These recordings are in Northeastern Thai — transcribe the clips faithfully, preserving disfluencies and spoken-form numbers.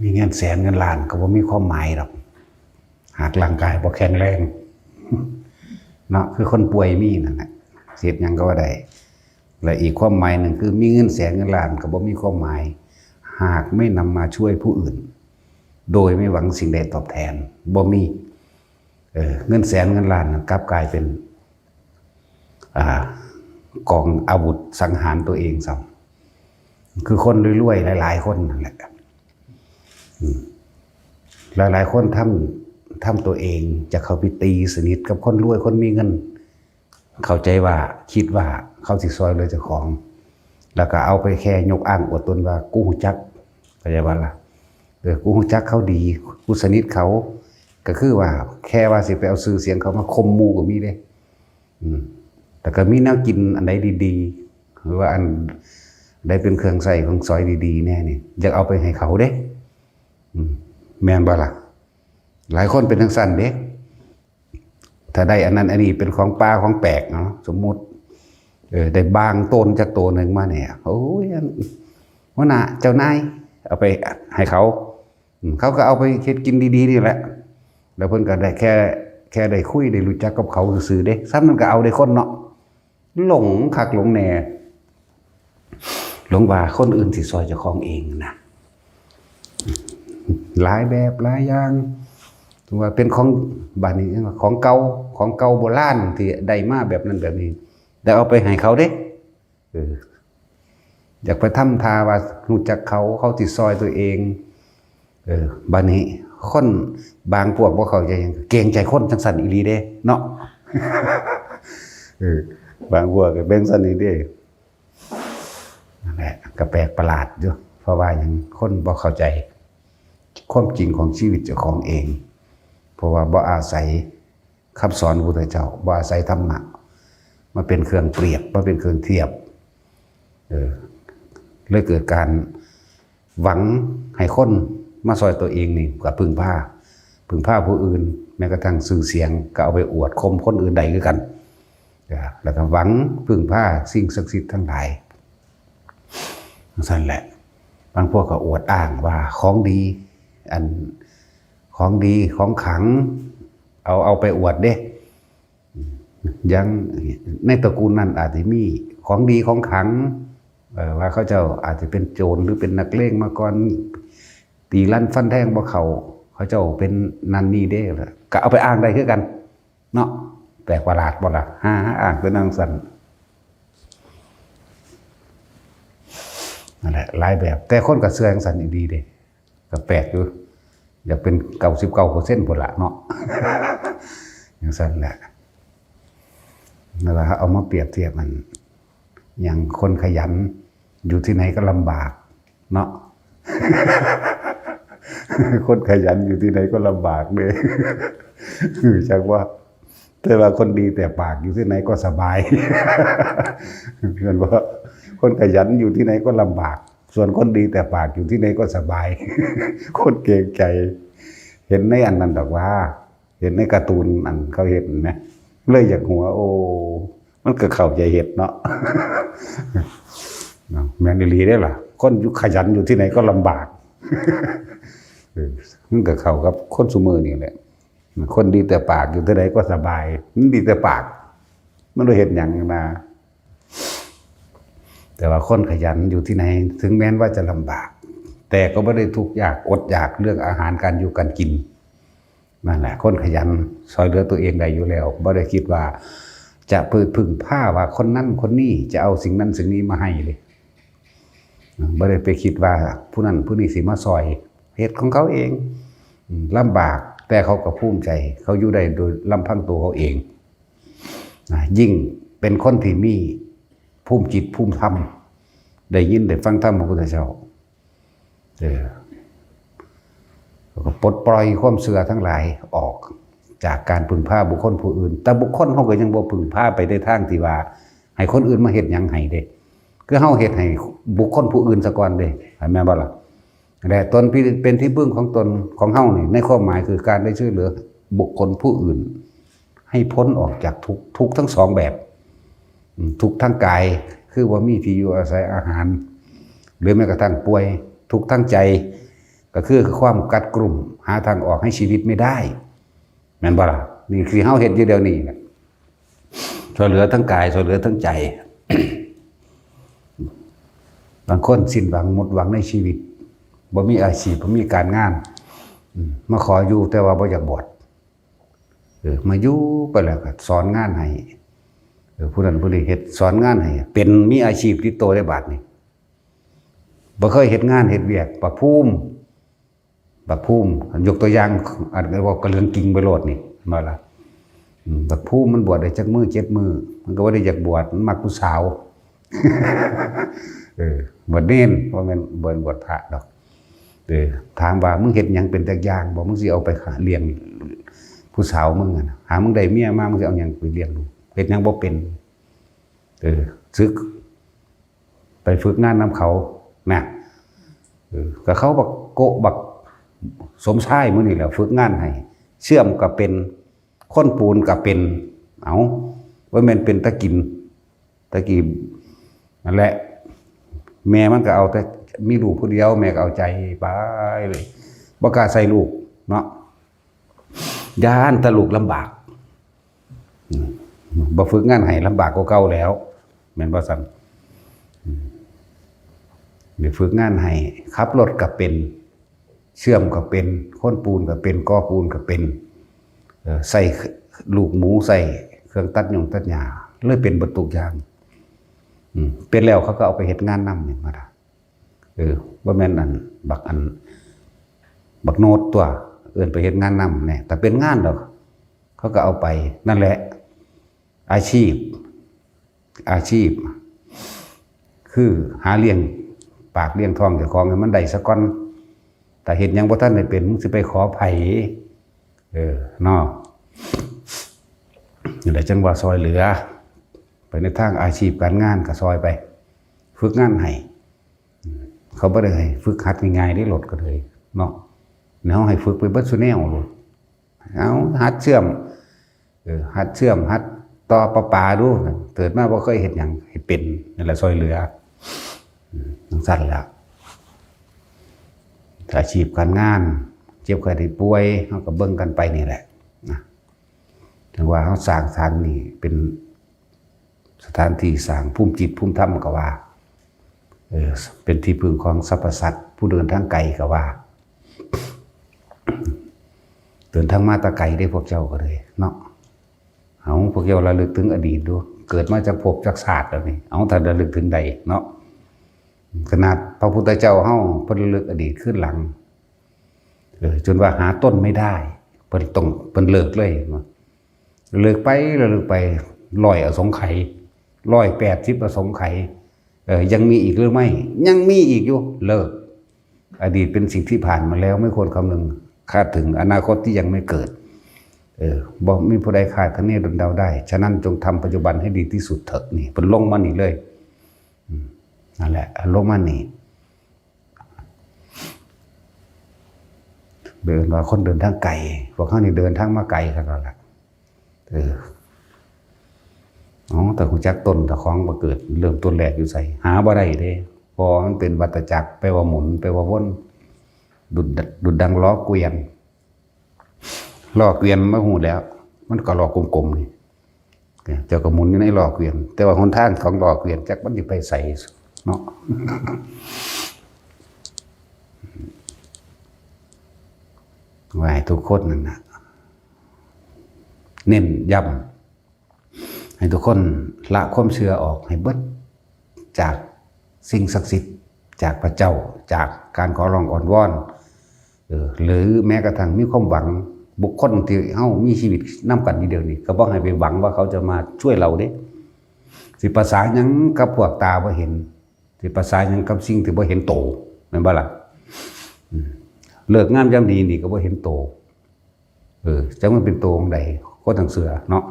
มีเงินแสนเงินล้านก็บ่มีความหมายดอก หากร่างกายบ่แข็งแรง เนาะ คือคนป่วยมีนั่นแหละ เฮ็ดหยังก็บ่ได้ และอีกความหมายหนึ่งคือมีเงินแสนเงินล้านก็บ่มีความหมาย หากไม่นำมาช่วยผู้อื่น โดยไม่หวังสิ่งใดตอบแทน บ่มี เออ เงินแสนเงินล้านน่ะกลับกลายเป็น อ่า กองอาวุธสังหารตัวเองซ้ำ คือคนรวยๆหลายๆคนนั่นแหละ อืม หลายๆคนทำ ทำตัวเอง จะเข้าไปตีสนิทกับคนรวยคนมีเงิน เข้าใจว่า คิดว่าเขาสิซอยเหลือเจ้าของ แล้วก็เอาไปแค่ยกอ้างอวดตนว่า กูฮู้จัก เข้าใจบ่ล่ะ เออ กูฮู้จักเขาดี กูสนิทเขา ก็คือว่าแค่ว่าสิไปเอาชื่อเสียงเขามาข่มหมู่ก็มีเด้ อืม แต่ก็มีแนวกินอันใดดีๆ หรือว่าอันใดเป็นเครื่องใช้ของสอยดีๆแน่นี่ อยากเอาไปให้เขาเด้ อืม แม่นบ่ล่ะ หลายคนเป็นจังซั่นเด้ ถ้าได้อันนั้นอันนี้เป็นของป่าของแปลกเนาะ สมมุติ เออ ได้บางโตนจากโตหนึ่งมาเนี่ย โอ้ย อัน หัวหน้า เจ้านาย เอาไปให้เขา อืม เขาก็เอาไปเฮ็ดกินดีๆนี่แหละ แล้วเพิ่นก็ได้แค่ แค่ได้คุยได้รู้จักกับเขาซื่อๆเด้ ซ้ำนั้นก็เอาได้คนเนาะ หลงคักหลงแน่ หลงว่าคนอื่นสิซอยเจ้าของเองนะ หลายแบบหลายอย่าง ถือว่าเป็นของ บัดนี้ของเก่า ของเก่าโบราณที่ได้มาแบบนั้นแบบนี้ แต่เอาไปให้เขาเด้ เออ อยากไปทำท่าว่ารู้จักเขา เขาสิซอยตัวเอง เออ บัดนี้คนบางพวกบ่เข้าใจหยัง เกรงใจคนจังซั่นอีหลีเด้ เนาะ เออ บางพวกก็เป็นซั่นอีหลีเด้ นั่นแหละ ก็แปลกประหลาดอยู่ เพราะว่าหยัง คนบ่เข้าใจความจริงของชีวิตเจ้าของเอง เพราะว่าบ่อาศัยคำสอนพระพุทธเจ้า บ่อาศัยธรรมะมาเป็นเครื่องเปรียบ มาเป็นเครื่องเทียบ เออ เลยเกิดการหวังให้คนมาซอยตัวเองนี่ก็พึ่งพา พึ่งพาผู้อื่น แม้กระทั่งชื่อเสียงก็เอาไปอวดข่มคนอื่นได้คือกัน นะ แล้วก็หวังพึ่งพาสิ่งศักดิ์สิทธิ์ทั้งหลาย จังซั่นแหละ บางพวกก็อวดอ้างว่าของดี อัน ของดีของขลัง เอา เอาไปอวดเด้ อย่างในตระกูลนั้นอาจจะมีของดีของขลัง เอ่อ ว่าเขาเจ้าอาจจะเป็นโจรหรือเป็นนักเลงมาก่อน ตีลันฟันแทงบ่เข้า เขาเจ้าเป็นนั่นนี่เด้ ก็เอาไปอ้างได้คือกัน เนาะ แปลกประหลาดบ่ล่ะ หาอ้างเป็นจังซั่น นั่นแหละ หลายแบบ แต่คนก็เชื่อจังซั่นอีหลีเด้ ก็แปลกอยู่ อยากเป็นเก้าสิบเก้าเปอร์เซ็นต์พุ้นล่ะเนาะ จังซั่นแหละ นั่นล่ะ เอามาเปรียบเทียบมัน อย่างคนขยันอยู่ที่ไหนก็ลำบาก เนาะ คนขยันอยู่ที่ไหนก็ลำบากเด้ จักว่า แต่ว่าคนดีแต่ปากอยู่ที่ไหนก็สบาย แม่นบ่ คนขยันอยู่ที่ไหนก็ลำบาก ส่วนคนดีแต่ปากอยู่ที่ไหนก็สบาย คนเกรงใจ เห็นในอันนั้นดอกว่า เห็นในการ์ตูนอันเขาเฮ็ดนั่นแหม เลยอยากหัว โอ้ มันก็เข้าใจเฮ็ดเนาะ เนาะ แม่นอีหลีเด้ล่ะ คนอยู่ขยันอยู่ที่ไหนก็ลำบาก เออ มันก็เข้ากับคนซุมื้อนี่แหละ คนดีแต่ปากอยู่ที่ไหนก็สบาย มันดีแต่ปาก มันบ่เฮ็ดหยังนะ แต่ว่าคนขยันอยู่ที่ไหน ถึงแม้ว่าจะลำบาก แต่ก็บ่ได้ทุกข์ยากอดอยากเรื่องอาหารการอยู่การกิน นั่นแหละ คนขยันซอยเหลือตัวเองได้อยู่แล้ว บ่ได้คิดว่าจะไปพึ่งพาว่าคนนั้นคนนี้จะเอาสิ่งนั้นสิ่งนี้มาให้เลย บ่ได้ไปคิดว่าผู้นั้นผู้นี้สิมาซอย เฮ็ดของเขาเอง อืม ลำบาก แต่เขาก็ภูมิใจ เขาอยู่ได้โดยลำพังตัวเขาเอง นะ ยิ่งเป็นคนที่มีภูมิจิตภูมิธรรม ได้ยินได้ฟังธรรมพระพุทธเจ้า เออ แล้วก็ปลดปล่อยความเชื่อทั้งหลายออกจากการพึ่งพาบุคคลผู้อื่น แต่บุคคลเขาก็ยังบ่พึ่งพาไปในทางที่ว่าให้คนอื่นมาเฮ็ดหยังให้เด้ คือเฮาเฮ็ดให้บุคคลผู้อื่นซะก่อนเด้ แม่นบ่ล่ะ? และตนเป็นที่พึ่งของตน ของเฮานี่ ในความหมายคือการได้ช่วยเหลือบุคคลผู้อื่น ให้พ้นออกจากทุกข์ ทุกข์ทั้งสองแบบ อืม ทุกข์ทางกาย คือบ่มีที่อยู่อาศัยอาหาร หรือแม้กระทั่งป่วย ทุกข์ทางใจ ก็คือความกัดกรุ่ม หาทางออกให้ชีวิตไม่ได้ แม่นบ่ล่ะ นี่คือเฮาเฮ็ดอยู่เดี๋ยวนี้น่ะ ช่วยเหลือทั้งกาย ช่วยเหลือทั้งใจ บางคนสิ้นหวังหมดหวังในชีวิต บ่มีอาชีพ บ่มีการงาน อืม มาขออยู่แต่ว่าบ่อยากบวช เออ มาอยู่ไปแล้วก็สอนงานให้ เออ ผู้นั้นผู้นี้เฮ็ดสอนงานให้ เป็นมีอาชีพติดตัวได้บาดนี้ บ่เคยเฮ็ดงานเฮ็ดเวียก บักภูมิ บักภูมิ ยกตัวอย่าง อันเว้ากับเรื่องจริงไปโลดนี่ มาละ อืม บักภูมิมันบวชได้จักมื้อ เจ็ดมื้อ มันก็บ่ได้อยากบวช มันมักผู้สาว เออ บวชเณร บ่แม่น บ่แม่นบวชพระดอก เออ ถามว่า "มึงเฮ็ดหยังเป็นจักอย่างบ่ มึงสิเอาไปเลี้ยงผู้สาวมึงอะนะ หามึงได้เมียมา มึงสิเอาหยังไปเลี้ยงลูก เฮ็ดหยังบ่เป็น" เออ สึก ไปฝึกงานนำเขา นะ เออ ก็เขาบักโกะบักสมชายมื้อนี่แหละ ฝึกงานให้ เชื่อมก็เป็น คนปูนก็เป็น เอ้า ว่าแม่นเป็นตะกิน ตะกี้นั่นแหละ แม่มันก็เอาแต่ มีลูกผู้เดียว แม่ก็เอาใจไปเลย บ่กล้าใส่ลูกเนาะ ย้านแต่ลูกลำบาก อืม บ่ฝึกงานให้ลำบากกว่าเก่าแล้ว แม่นบ่ซั่น อืม ได้ฝึกงานให้ ขับรถก็เป็น เชื่อมก็เป็น คนปูนก็เป็น ก่อปูนก็เป็น เอ่อ ใส่ลูกหมู ใส่เครื่องตัดหญ้งตัดหญ้า เลยเป็นเบิดทุกอย่าง อืม เป็นแล้วเขาก็เอาไปเฮ็ดงานนำ แม่นบ่ล่ะ เออ บ่แม่นอัน บักอัน บักโนดตัว เอิ้นไปเฮ็ดงานนำแหน่ แต่เป็นงานดอก เขาก็เอาไป นั่นแหละ อาชีพ อาชีพ คือหาเลี้ยงปากเลี้ยงท้องเจ้าของให้มันได้ซะก่อน แต่เฮ็ดหยังบ่ทันได้เป็น มึงสิไปขอไผ เออ เนาะ นี่แหละจั่งว่าซอยเหลือ ไปในทางอาชีพการงานก็ซอยไป ฝึกงานให้ อืม เขาบ่ได้ให้ฝึกหัดง่ายๆเด้ รถก็เลย เนาะ แนวให้ฝึกไปเบิดซุแนวโลด เอาหัดเชื่อม เออ หัดเชื่อม หัดต่อประปาดู เกิดมาบ่เคยเฮ็ดหยัง ให้เป็น นั่นแหละซอยเหลือ อืม จั่งซั่นล่ะ อาชีพการงาน เจ็บไข้ได้ป่วย เฮาก็เบิ่งกันไปนี่แหละ นะ ถึงว่าเฮาสร้างสถานนี่เป็นสถานที่สร้างภูมิจิตภูมิธรรมก็ว่า เออ เป็นที่พึ่งของสรรพสัตว์ ผู้เดินทางไกลก็ว่า เดินทางมาแต่ไกลเด้พวกเจ้าก็เลยเนาะ เอาพวกเจ้าระลึกถึงอดีตดู เกิดมาจากภพจากชาติแล้วนี่ เอาถ้าระลึกถึงใดเนาะ ขนาดพระพุทธเจ้าเฮาเพิ่นระลึกอดีตคืนหลัง เออ จนว่าหาต้นไม่ได้ เพิ่นต้อง เพิ่นเลิกเลยเนาะ เลิกไป เลิกไป ร้อยอสงไขย ร้อยแปดสิบอสงไขย เออ ยังมีอีกหรือไม่ ยังมีอีกอยู่ เลิก อดีตเป็นสิ่งที่ผ่านมาแล้ว ไม่ควรคำนึงคาดถึงอนาคตที่ยังไม่เกิด เออ บ่มีผู้ใดคาดคะเนดลเดาได้ ฉะนั้นจงทำปัจจุบันให้ดีที่สุดเถอะ นี่ เพิ่นลงมานี่เลย อืม นั่นแหละ ลงมานี่ เดินว่าคนเดินทางไกล พวกเขานี่เดินทางมาไกลขนาดละ เออ อ๋อ แต่ฮู้จักต้นตะของบ่เกิด เริ่มต้นแรกอยู่ไส หาบ่ได้เด้ เพราะมันเป็นวัฏจักร แปลว่าหมุน แปลว่าวน ดุจ ดุจดังล้อเกวียน ล้อเกวียนมาฮู้แล้ว มันก็ล้อกลมๆนี่ เจ้าก็หมุนอยู่ในล้อเกวียน แต่ว่าหนทางของล้อเกวียนจักมันสิไปไสเนาะ ว่าให้ทุกคนนั่นน่ะ เน้นย้ำ ให้ทุกคนละความเชื่อออกให้เบิด จากสิ่งศักดิ์สิทธิ์ จากพระเจ้า จากการขอร้องอ้อนวอน เออ หรือแม้กระทั่งมีความหวัง บุคคลที่เฮามีชีวิตนำกันอยู่เดี๋ยวนี้ ก็บ่ให้ไปหวังว่าเขาจะมาช่วยเราเด้ สิประสาหยังกับพวกตาบ่เห็น สิประสาหยังกับสิ่งที่บ่เห็นโต แม่นบ่ล่ะ อืม ฤกษ์งามยามดีนี่ก็บ่เห็นโต เออ จักมันเป็นโตของใด คนทั้งเชื่อเนาะ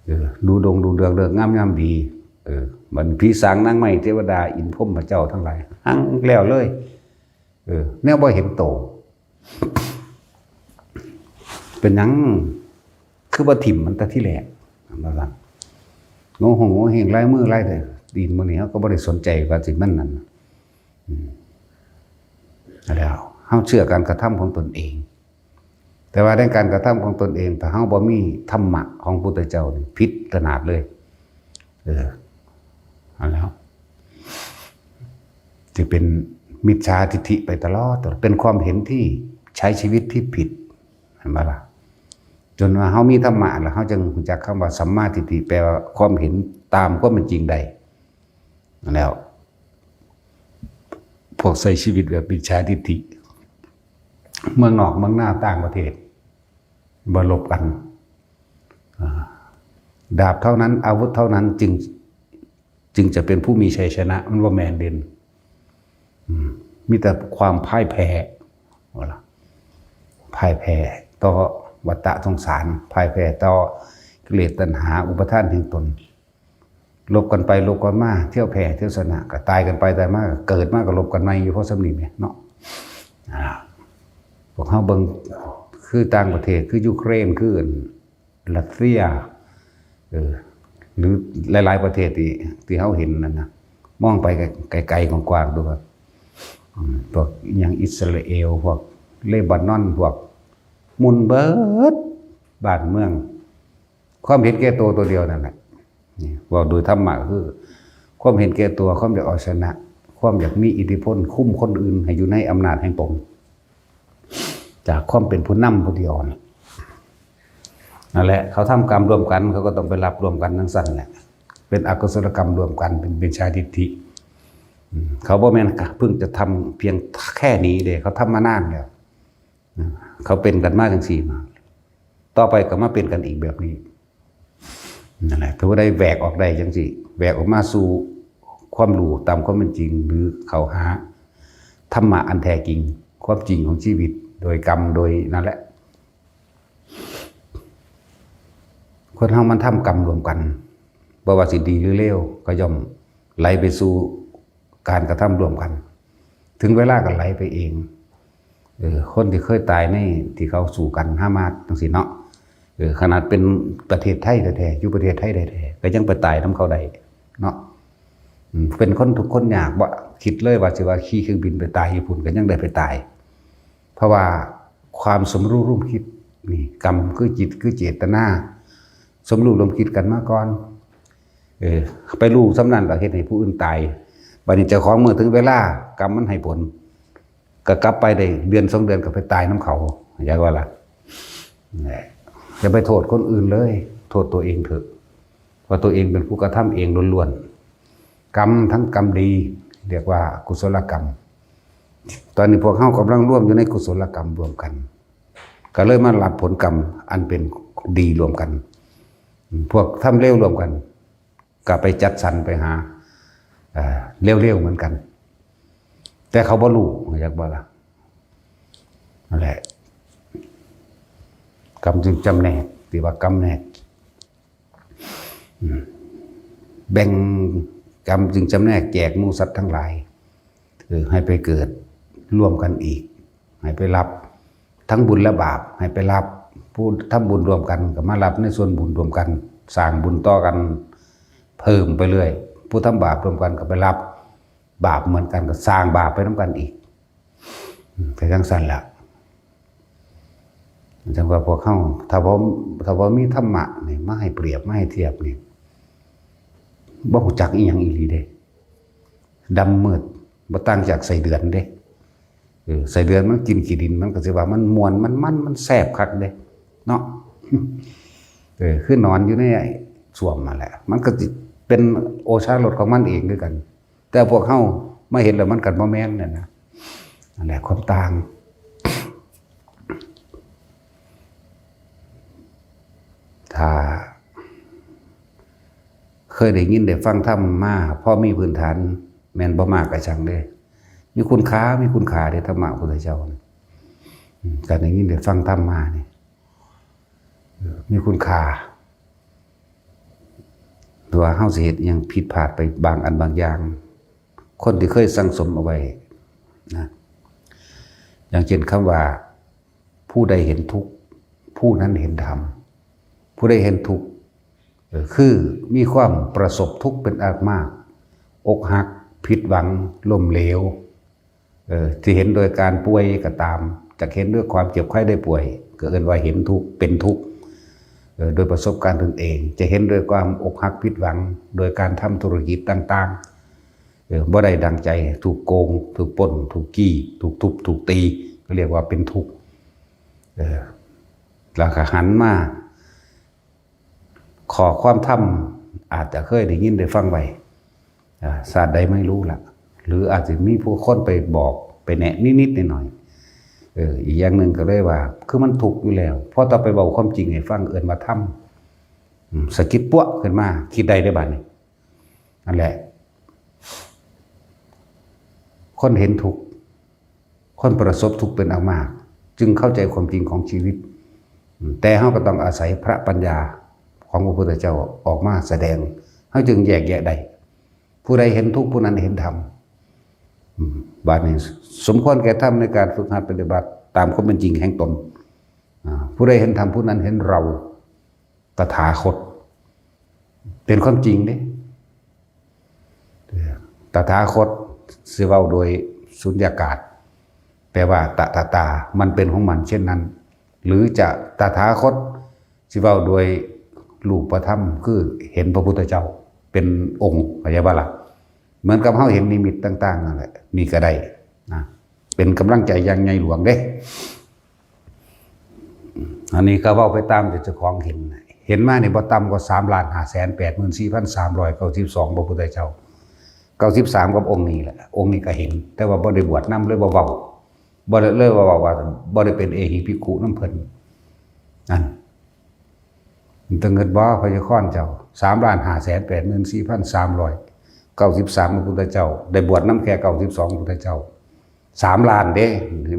เออ ดูดงดูเดือนฤกษ์งามยามดี เออ บัดนี้ผีสางนางไม้เทวดาอินทร์พรหมเจ้าทั้งหลาย หังแล้วเลย เออ แนวบ่เห็นโต เป็นหยัง คือบ่ถิ่มมันแต่ที่แรก ว่าซั่น โง่โหงโง่เฮง ลายมือลายตีนมื้อนี้ เฮาก็บ่ได้สนใจว่าสิมันนั่น อืม แล้ว เฮาเชื่อการกระทำของตนเอง แต่ว่าในการกระทำของตนเอง ถ้าเฮาบ่มีธรรมะของพุทธเจ้านี่ ผิดขนาดเลย เออ อันแล้ว จะเป็นมิจฉาทิฏฐิไปตลอด เป็นความเห็นที่ใช้ชีวิตที่ผิด เห็นบ่ล่ะ? จนว่าเฮามีธรรมะแล้ว เฮาจึงรู้จักคำว่าสัมมาทิฏฐิ แปลว่าความเห็นตามความเป็นจริงได้ แล้ว พวกใช้ชีวิตแบบมิจฉาทิฏฐิ เมืองนอกเมืองนาต่างประเทศ บ่ลบกัน อ่า ดาบเท่านั้น อาวุธเท่านั้นจึง จึงจะเป็นผู้มีชัยชนะ มันบ่แม่นเด่น อืม มีแต่ความพ่ายแพ้ ว่าล่ะ พ่ายแพ้ต่อวัฏฏะสงสาร พ่ายแพ้ต่อกิเลสตัณหา อุปาทานแห่งตน ลบกันไปลบกันมา เที่ยวแพ้เที่ยวชนะ ก็ตายกันไปตายมา ก็เกิดมาก็ลบกันใหม่อยู่ เพราะสำนีเนี่ยเนาะ อ่า พวกเฮาเบิ่ง คือต่างประเทศ คือยูเครน คือรัสเซีย เออ หรือหลายๆประเทศที่ ที่เฮาเห็นนั่นนะ มองไปไกลๆกว้างๆดูครับ อืม พวกอย่างอิสราเอล พวกเลบานอน พวกหมุนเบิดบ้านเมือง ความเห็นแก่ตัวตัวเดียวนั่นแหละ นี่เว้าโดยธรรมะคือ ความเห็นแก่ตัว ความอยากเอาชนะ ความอยากมีอิทธิพล คุมคนอื่นให้อยู่ในอำนาจแห่งตน จากความเป็นผู้นำผู้เดียวนั่น นั่นแหละ เขาทำกรรมร่วมกัน เขาก็ต้องไปรับร่วมกันจั่งซั้นแหละ เป็นอกุศลกรรมร่วมกัน เป็นมิจฉาทิฏฐิ อืม เขาบ่แม่นเพิ่งจะทำเพียงแค่นี้เด้ เขาทำมานานแล้ว อืม เขาเป็นกันมาจั่งซี้มา ต่อไปก็มาเป็นกันอีกแบบนี้ นั่นแหละ ถือว่าได้แหวกออกได้จั่งซี้ แหวกออกมาสู่ความรู้ตามความเป็นจริง หรือเข้าหาธรรมะอันแท้จริง ความจริงของชีวิต โดยกรรม โดยนั่นแหละ คนเฮามันทำกรรมร่วมกัน บ่ว่าสิดีหรือเลว ก็ย่อมไหลไปสู่การกระทำร่วมกัน ถึงเวลาก็ไหลไปเอง เออ คนที่เคยตายในที่เขาสู้กัน ฮามาสจั่งซี้เนาะ เออ ขนาดเป็นประเทศไทยแท้ๆ อยู่ประเทศไทยแท้ๆ ก็ยังไปตายนำเขาได้เนาะ อืม เป็นคนทุกข์คนยาก บ่คิดเลยว่าสิว่าขี่เครื่องบินไปตายอยู่พุ้น ก็ยังได้ไปตาย เพราะว่าความสมรู้ร่วมคิดนี่ กรรมคือจิต คือเจตนา สมรู้ร่วมคิดกันมาก่อน เออ ไปรู้ส่ำนั้นก็เฮ็ดให้ผู้อื่นตาย บัดนี้เจ้าของ เมื่อถึงเวลากรรมมันให้ผล ก็กลับไปได้เดือนสองเดือนก็ไปตายนำเขา เข้าใจบ่ล่ะ นี่ อย่าไปโทษคนอื่นเลย โทษตัวเองเถอะ เพราะตัวเองเป็นผู้กระทำเองล้วนๆ กรรมทั้งกรรมดี เรียกว่ากุศลกรรม ตอนนี้พวกเฮากำลังร่วมอยู่ในกุศลกรรมร่วมกัน ก็เลยมารับผลกรรมอันเป็นดีร่วมกัน พวกทำเลวร่วมกัน ก็ไปจัดสรรไปหา เอ่อ เลวๆเหมือนกัน แต่เขาบ่รู้ เข้าใจบ่ล่ะ นั่นแหละ กรรมจึงจำแนก ที่ว่ากรรมแนก อืม แบ่ง กรรมจึงจำแนกแจกหมู่สัตว์ทั้งหลาย เออ ให้ไปเกิดร่วมกันอีก ให้ไปรับทั้งบุญและบาป ให้ไปรับ ผู้ทำบุญร่วมกันก็มารับในส่วนบุญร่วมกัน สร้างบุญต่อกันเพิ่มไปเรื่อย ผู้ทำบาปร่วมกันก็ไปรับบาปเหมือนกัน ก็สร้างบาปไปนำกันอีก อืม ไปจั่งซั้นล่ะ จั่งว่าพวกเฮา ถ้าบ่ ถ้าบ่มีธรรมะนี่มาให้เปรียบ มาให้เทียบนี่ บ่รู้จักอีหยังอีหลีเด้ ดำมืด บ่ต่างจากไส้เดือนเด้ เออ ไส้เดือนมันกินขี้ดิน มันก็สิว่ามันม่วน มันมัน มันแซ่บคักเด้ เนาะ เออ คือหนอนอยู่ในไอ้ส้วมนั่นแหละ มันก็สิเป็นโอชารสของมันเองคือกัน แต่พวกเฮามาเห็นแล้วมันก็บ่แม่นนั่นนะ นั่นแหละความต่าง ถ้าเคยได้ยินได้ฟังธรรมมา พอมีพื้นฐาน แม่นบ่มากก็ช่างเด้ มีคุณค่า มีคุณค่าเด้ ธรรมะพุทธเจ้านี่ อืม การได้ยินได้ฟังธรรมมานี่ เออ มีคุณค่า ตัวาเฮาสิเฮ็ดอิหยังผิดพลาดไปบางอันบางอย่าง คนที่เคยสั่งสมเอาไว้นะ อย่างเช่นคำว่า ผู้ใดเห็นทุกข์ ผู้นั้นเห็นธรรม ผู้ใดเห็นทุกข์ เออ คือมีความประสบทุกข์เป็นอันมาก อกหัก ผิดหวัง ล้มเหลว เออที่เห็นโดยการป่วยก็ตาม จะเห็นด้วยความเจ็บไข้ได้ป่วย ก็เอิ้นว่าเห็นทุกข์เป็นทุกข์เออโดยประสบการณ์ตนเอง จะเห็นโดยความอกหักผิดหวัง โดยการทำธุรกิจต่างๆเออบ่ได้ดังใจ ถูกโกง ถูกปล้น ถูกจี้ ถูกทุบ ถูกตี ก็เรียกว่าเป็นทุกข์เออแล้วก็หันมา ข้อความธรรมอาจจะเคยได้ยินได้ฟังไว้อ่าชาติใดไม่รู้ละ หรืออาจจะมีผู้คนไปบอกไปแนะนิดๆหน่อยๆเอออีกอย่างหนึ่งก็เลยว่า คือมันทุกข์อยู่แล้ว พอต่อไปเว้าความจริงให้ฟัง เอิ้นว่าธรรมอืมสะกิดปั๊วขึ้นมา คิดได้ได้บัดนี้ นั่นแหละ คนเห็นทุกข์ คนประสบทุกข์เป็นอันมาก จึงเข้าใจความจริงของชีวิตอืมแต่เราก็ต้องอาศัยพระปัญญาของพระพุทธเจ้าออกมาแสดง เราจึงแยกแยะได้ ผู้ใดเห็นทุกข์ ผู้นั้นเห็นธรรมอืมบาดนี้สมควรแก่ธรรมในการฝึกหัดปฏิบัติตามความเป็นจริงแห่งตนอ่าผู้ใดเห็นธรรม ผู้นั้นเห็นเรา ตถาคต เป็นความจริงเด้ ตถาคตสิเว้าโดยสุญญากาศ แปลว่าตถาตา มันเป็นของมันเช่นนั้น หรือจะตถาคตสิเว้าโดยรูปธรรม คือเห็นพระพุทธเจ้าเป็นองค์ เข้าใจบ่ล่ะ เหมือนกับเราเห็นนิมิตต่างๆนั่นแหละ นี่ก็ได้นะ เป็นกำลังใจอย่างใหญ่หลวงเด้ อันนี้ก็เว้าไปตามที่เจ้าของเห็น เห็นมานี่บ่ต่ำกว่าสามล้านห้าแสนแปดหมื่นสี่พันสามร้อยเก้าสิบสองพระพุทธเจ้า เก้าสิบสามกับองค์นี้แหละ องค์นี้ก็เห็น แต่ว่าบ่ได้บวชนำ เลยบ่เว้า บ่ได้ เลยบ่เว้าว่าบ่ได้เป็นเอหิภิกขุนำเพิ่น นั่น มันต้องเงินบ่พยากรณ์เจ้า สามล้านห้าแสนแปดหมื่นสี่พันสามร้อยเก้าสิบสามพระพุทธเจ้า ได้บวชนำแค่เก้าสิบสองพระพุทธเจ้า สามล้านเด้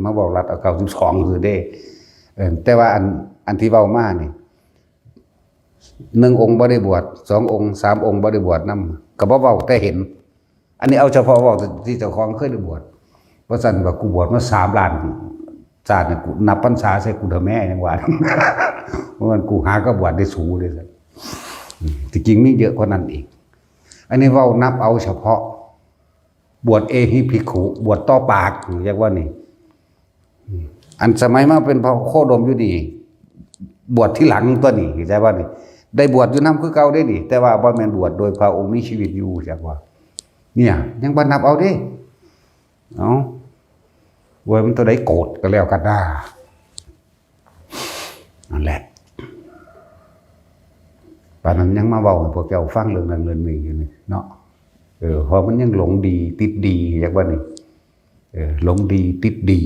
มาเว้ารัดเอาเก้าสิบสองซื่อเด้ เออ แต่ว่าอัน อันที่เว้ามานี่ หนึ่งองค์บ่ได้บวช สององค์ สามองค์บ่ได้บวชนำ ก็บ่เว้า แต่เห็น อันนี้เอาเฉพาะเว้าที่เจ้าของเคยได้บวช ว่าซั่นว่ากูบวชมาสามล้านชาตินี่ กูนับพรรษาใส่กูเถอะแม่ ยังว่า ว่ามันกูหาก็บวชได้สูเด้ซั่นอืมที่จริงมีเยอะกว่านั้นอีก อันนี้เว้านับเอาเฉพาะ บวชเอหิภิกขุ บวชต่อปาก เรียกว่านี่ อันสมัยมาเป็นพระโคดมอยู่นี่ บวชทีหลังตัวนี่ เข้าใจบ่นี่ ได้บวชอยู่นำคือเก่าเด้นี่ แต่ว่าบ่แม่นบวชโดยพระองค์มีชีวิตอยู่ จักว่า เนี่ย ยังบ่นับเอาเด้ เอ้า เว้ย มันตัวใดโกรธก็แล้วกันนะ นั่นแหละ ปานนั้นยังมาเว้าให้พวกเจ้าฟังเรื่องนั้นเรื่องนี้อยู่นี่เนาะ เออ เพราะมันยังหลงดีติดดี จักว่านี่ เออ หลงดีติดดี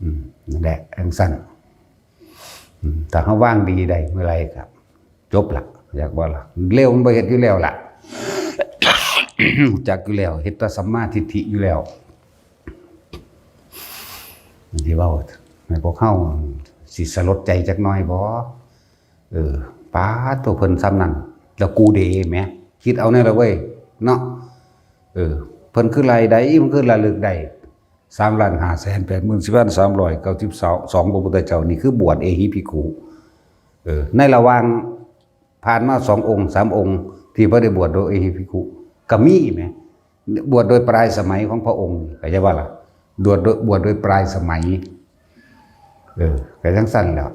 อืม นั่นแหละ จั่งซั้น อืม ถ้าเราวางดีได้เมื่อไหร่ก็จบละ จักว่าล่ะ เร็วมันบ่เฮ็ดอยู่แล้วล่ะ รู้จักอยู่แล้ว เฮ็ดแต่สัมมาทิฏฐิอยู่แล้ว ที่เว้าให้พวกเฮาสิสลดใจจักหน่อยบ่ เออ ป๊าด ตัวเพิ่นส่ำนั้น แล้วกูเด้แหม คิดเอาแน่ละเว้ย เนาะ เออ เพิ่นคือไล่ได้ เพิ่นคือระลึกได้ สามล้านห้าแสนแปดหมื่นสี่พันสามร้อยเก้าสิบสองพระพุทธเจ้า นี่คือบวชเอหิภิกขุ เออ ในระหว่างผ่านมาสององค์ สามองค์ ที่บ่ได้บวชโดยเอหิภิกขุ ก็มีแหม บวชโดยปลายสมัยของพระองค์ เข้าใจบ่ล่ะ บวชโดย บวชโดยปลายสมัย เออ ก็จั่งซั้นแหล้ว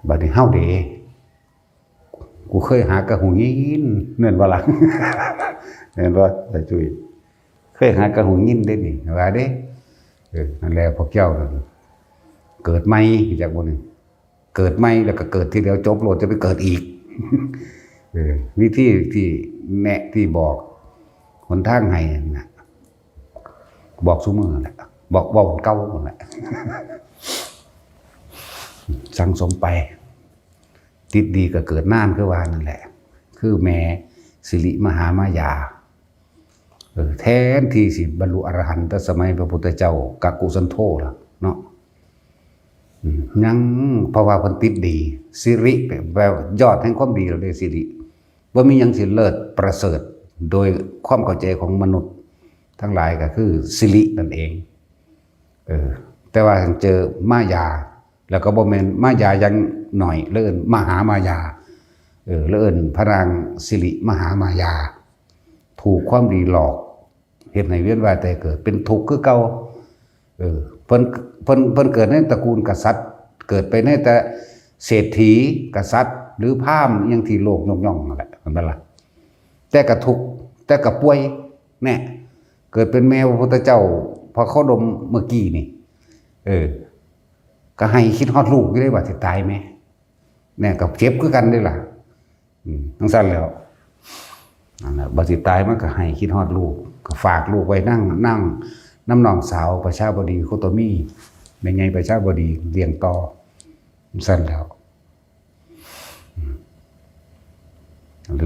บัดนี้เฮาเด้ กูเคยหากะหูยิน แม่นบ่ล่ะ แม่นบ่ ตาจุ้ย เคยหากะหูยินเด้นี่ ว่าเด้ เออ นั่นแหละพวกเจ้านั่น เกิดใหม่ รู้จักบ่นี่ เกิดใหม่แล้วก็เกิดทีเดียวจบโลด จะไปเกิดอีก เออ วิธีที่แนะที่บอก หนทางให้นั่นน่ะ บอกซุมื้อแหละ บอกเว้าเก่านั่นแหละ สั่งสมไป ติดดีก็เกิดนานคือว่านั่นแหละ คือแม่สิริมหามายา เออ แทนที่สิบรรลุอรหันต์แต่สมัยพระพุทธเจ้า กักกุสันโธล่ะเนาะ อืม ยัง เพราะว่าเพิ่นติดดี สิริแปลว่ายอดแห่งความดี เราเรียกสิริ บ่มีหยังสิเลิศประเสริฐ โดยความเข้าใจของมนุษย์ทั้งหลายก็คือสิรินั่นเอง เออ แต่ว่าเจอมายา แล้วก็บ่แม่นมายาอย่างหน่อย เอิ้นมหามายา เออ เอิ้นพระนางสิริมหามายา ถูกความดีหลอก เฮ็ดให้เวียนว่ายตายเกิด เป็นทุกข์คือเก่า เออ เพิ่น เพิ่น เพิ่นเกิดในตระกูลกษัตริย์ เกิดไปในแต่เศรษฐี กษัตริย์ หรือพราหมณ์ อย่างที่โลกยกย่องนั่นแหละ เห็นบ่ล่ะ? แต่ก็ทุกข์ แต่ก็ป่วย แน่ เกิดเป็นแม่พระพุทธเจ้า พระโคดมเมื่อกี้นี่ เออ ก็ให้คิดฮอดลูกอยู่เด้ ว่าสิตายแหม แน่ ก็เจ็บคือกันเด้ล่ะ อืม จั่งซั้นแหล้ว นั่นแหละ บัดสิตายมันก็ให้คิดฮอดลูก ก็ฝากลูกไว้นั่ง นั่งนำน้องสาวประชาบดีโคตมี แม่ใหญ่ประชาบดีเลี้ยงต่อ จั่งซั้นแหล้ว อืม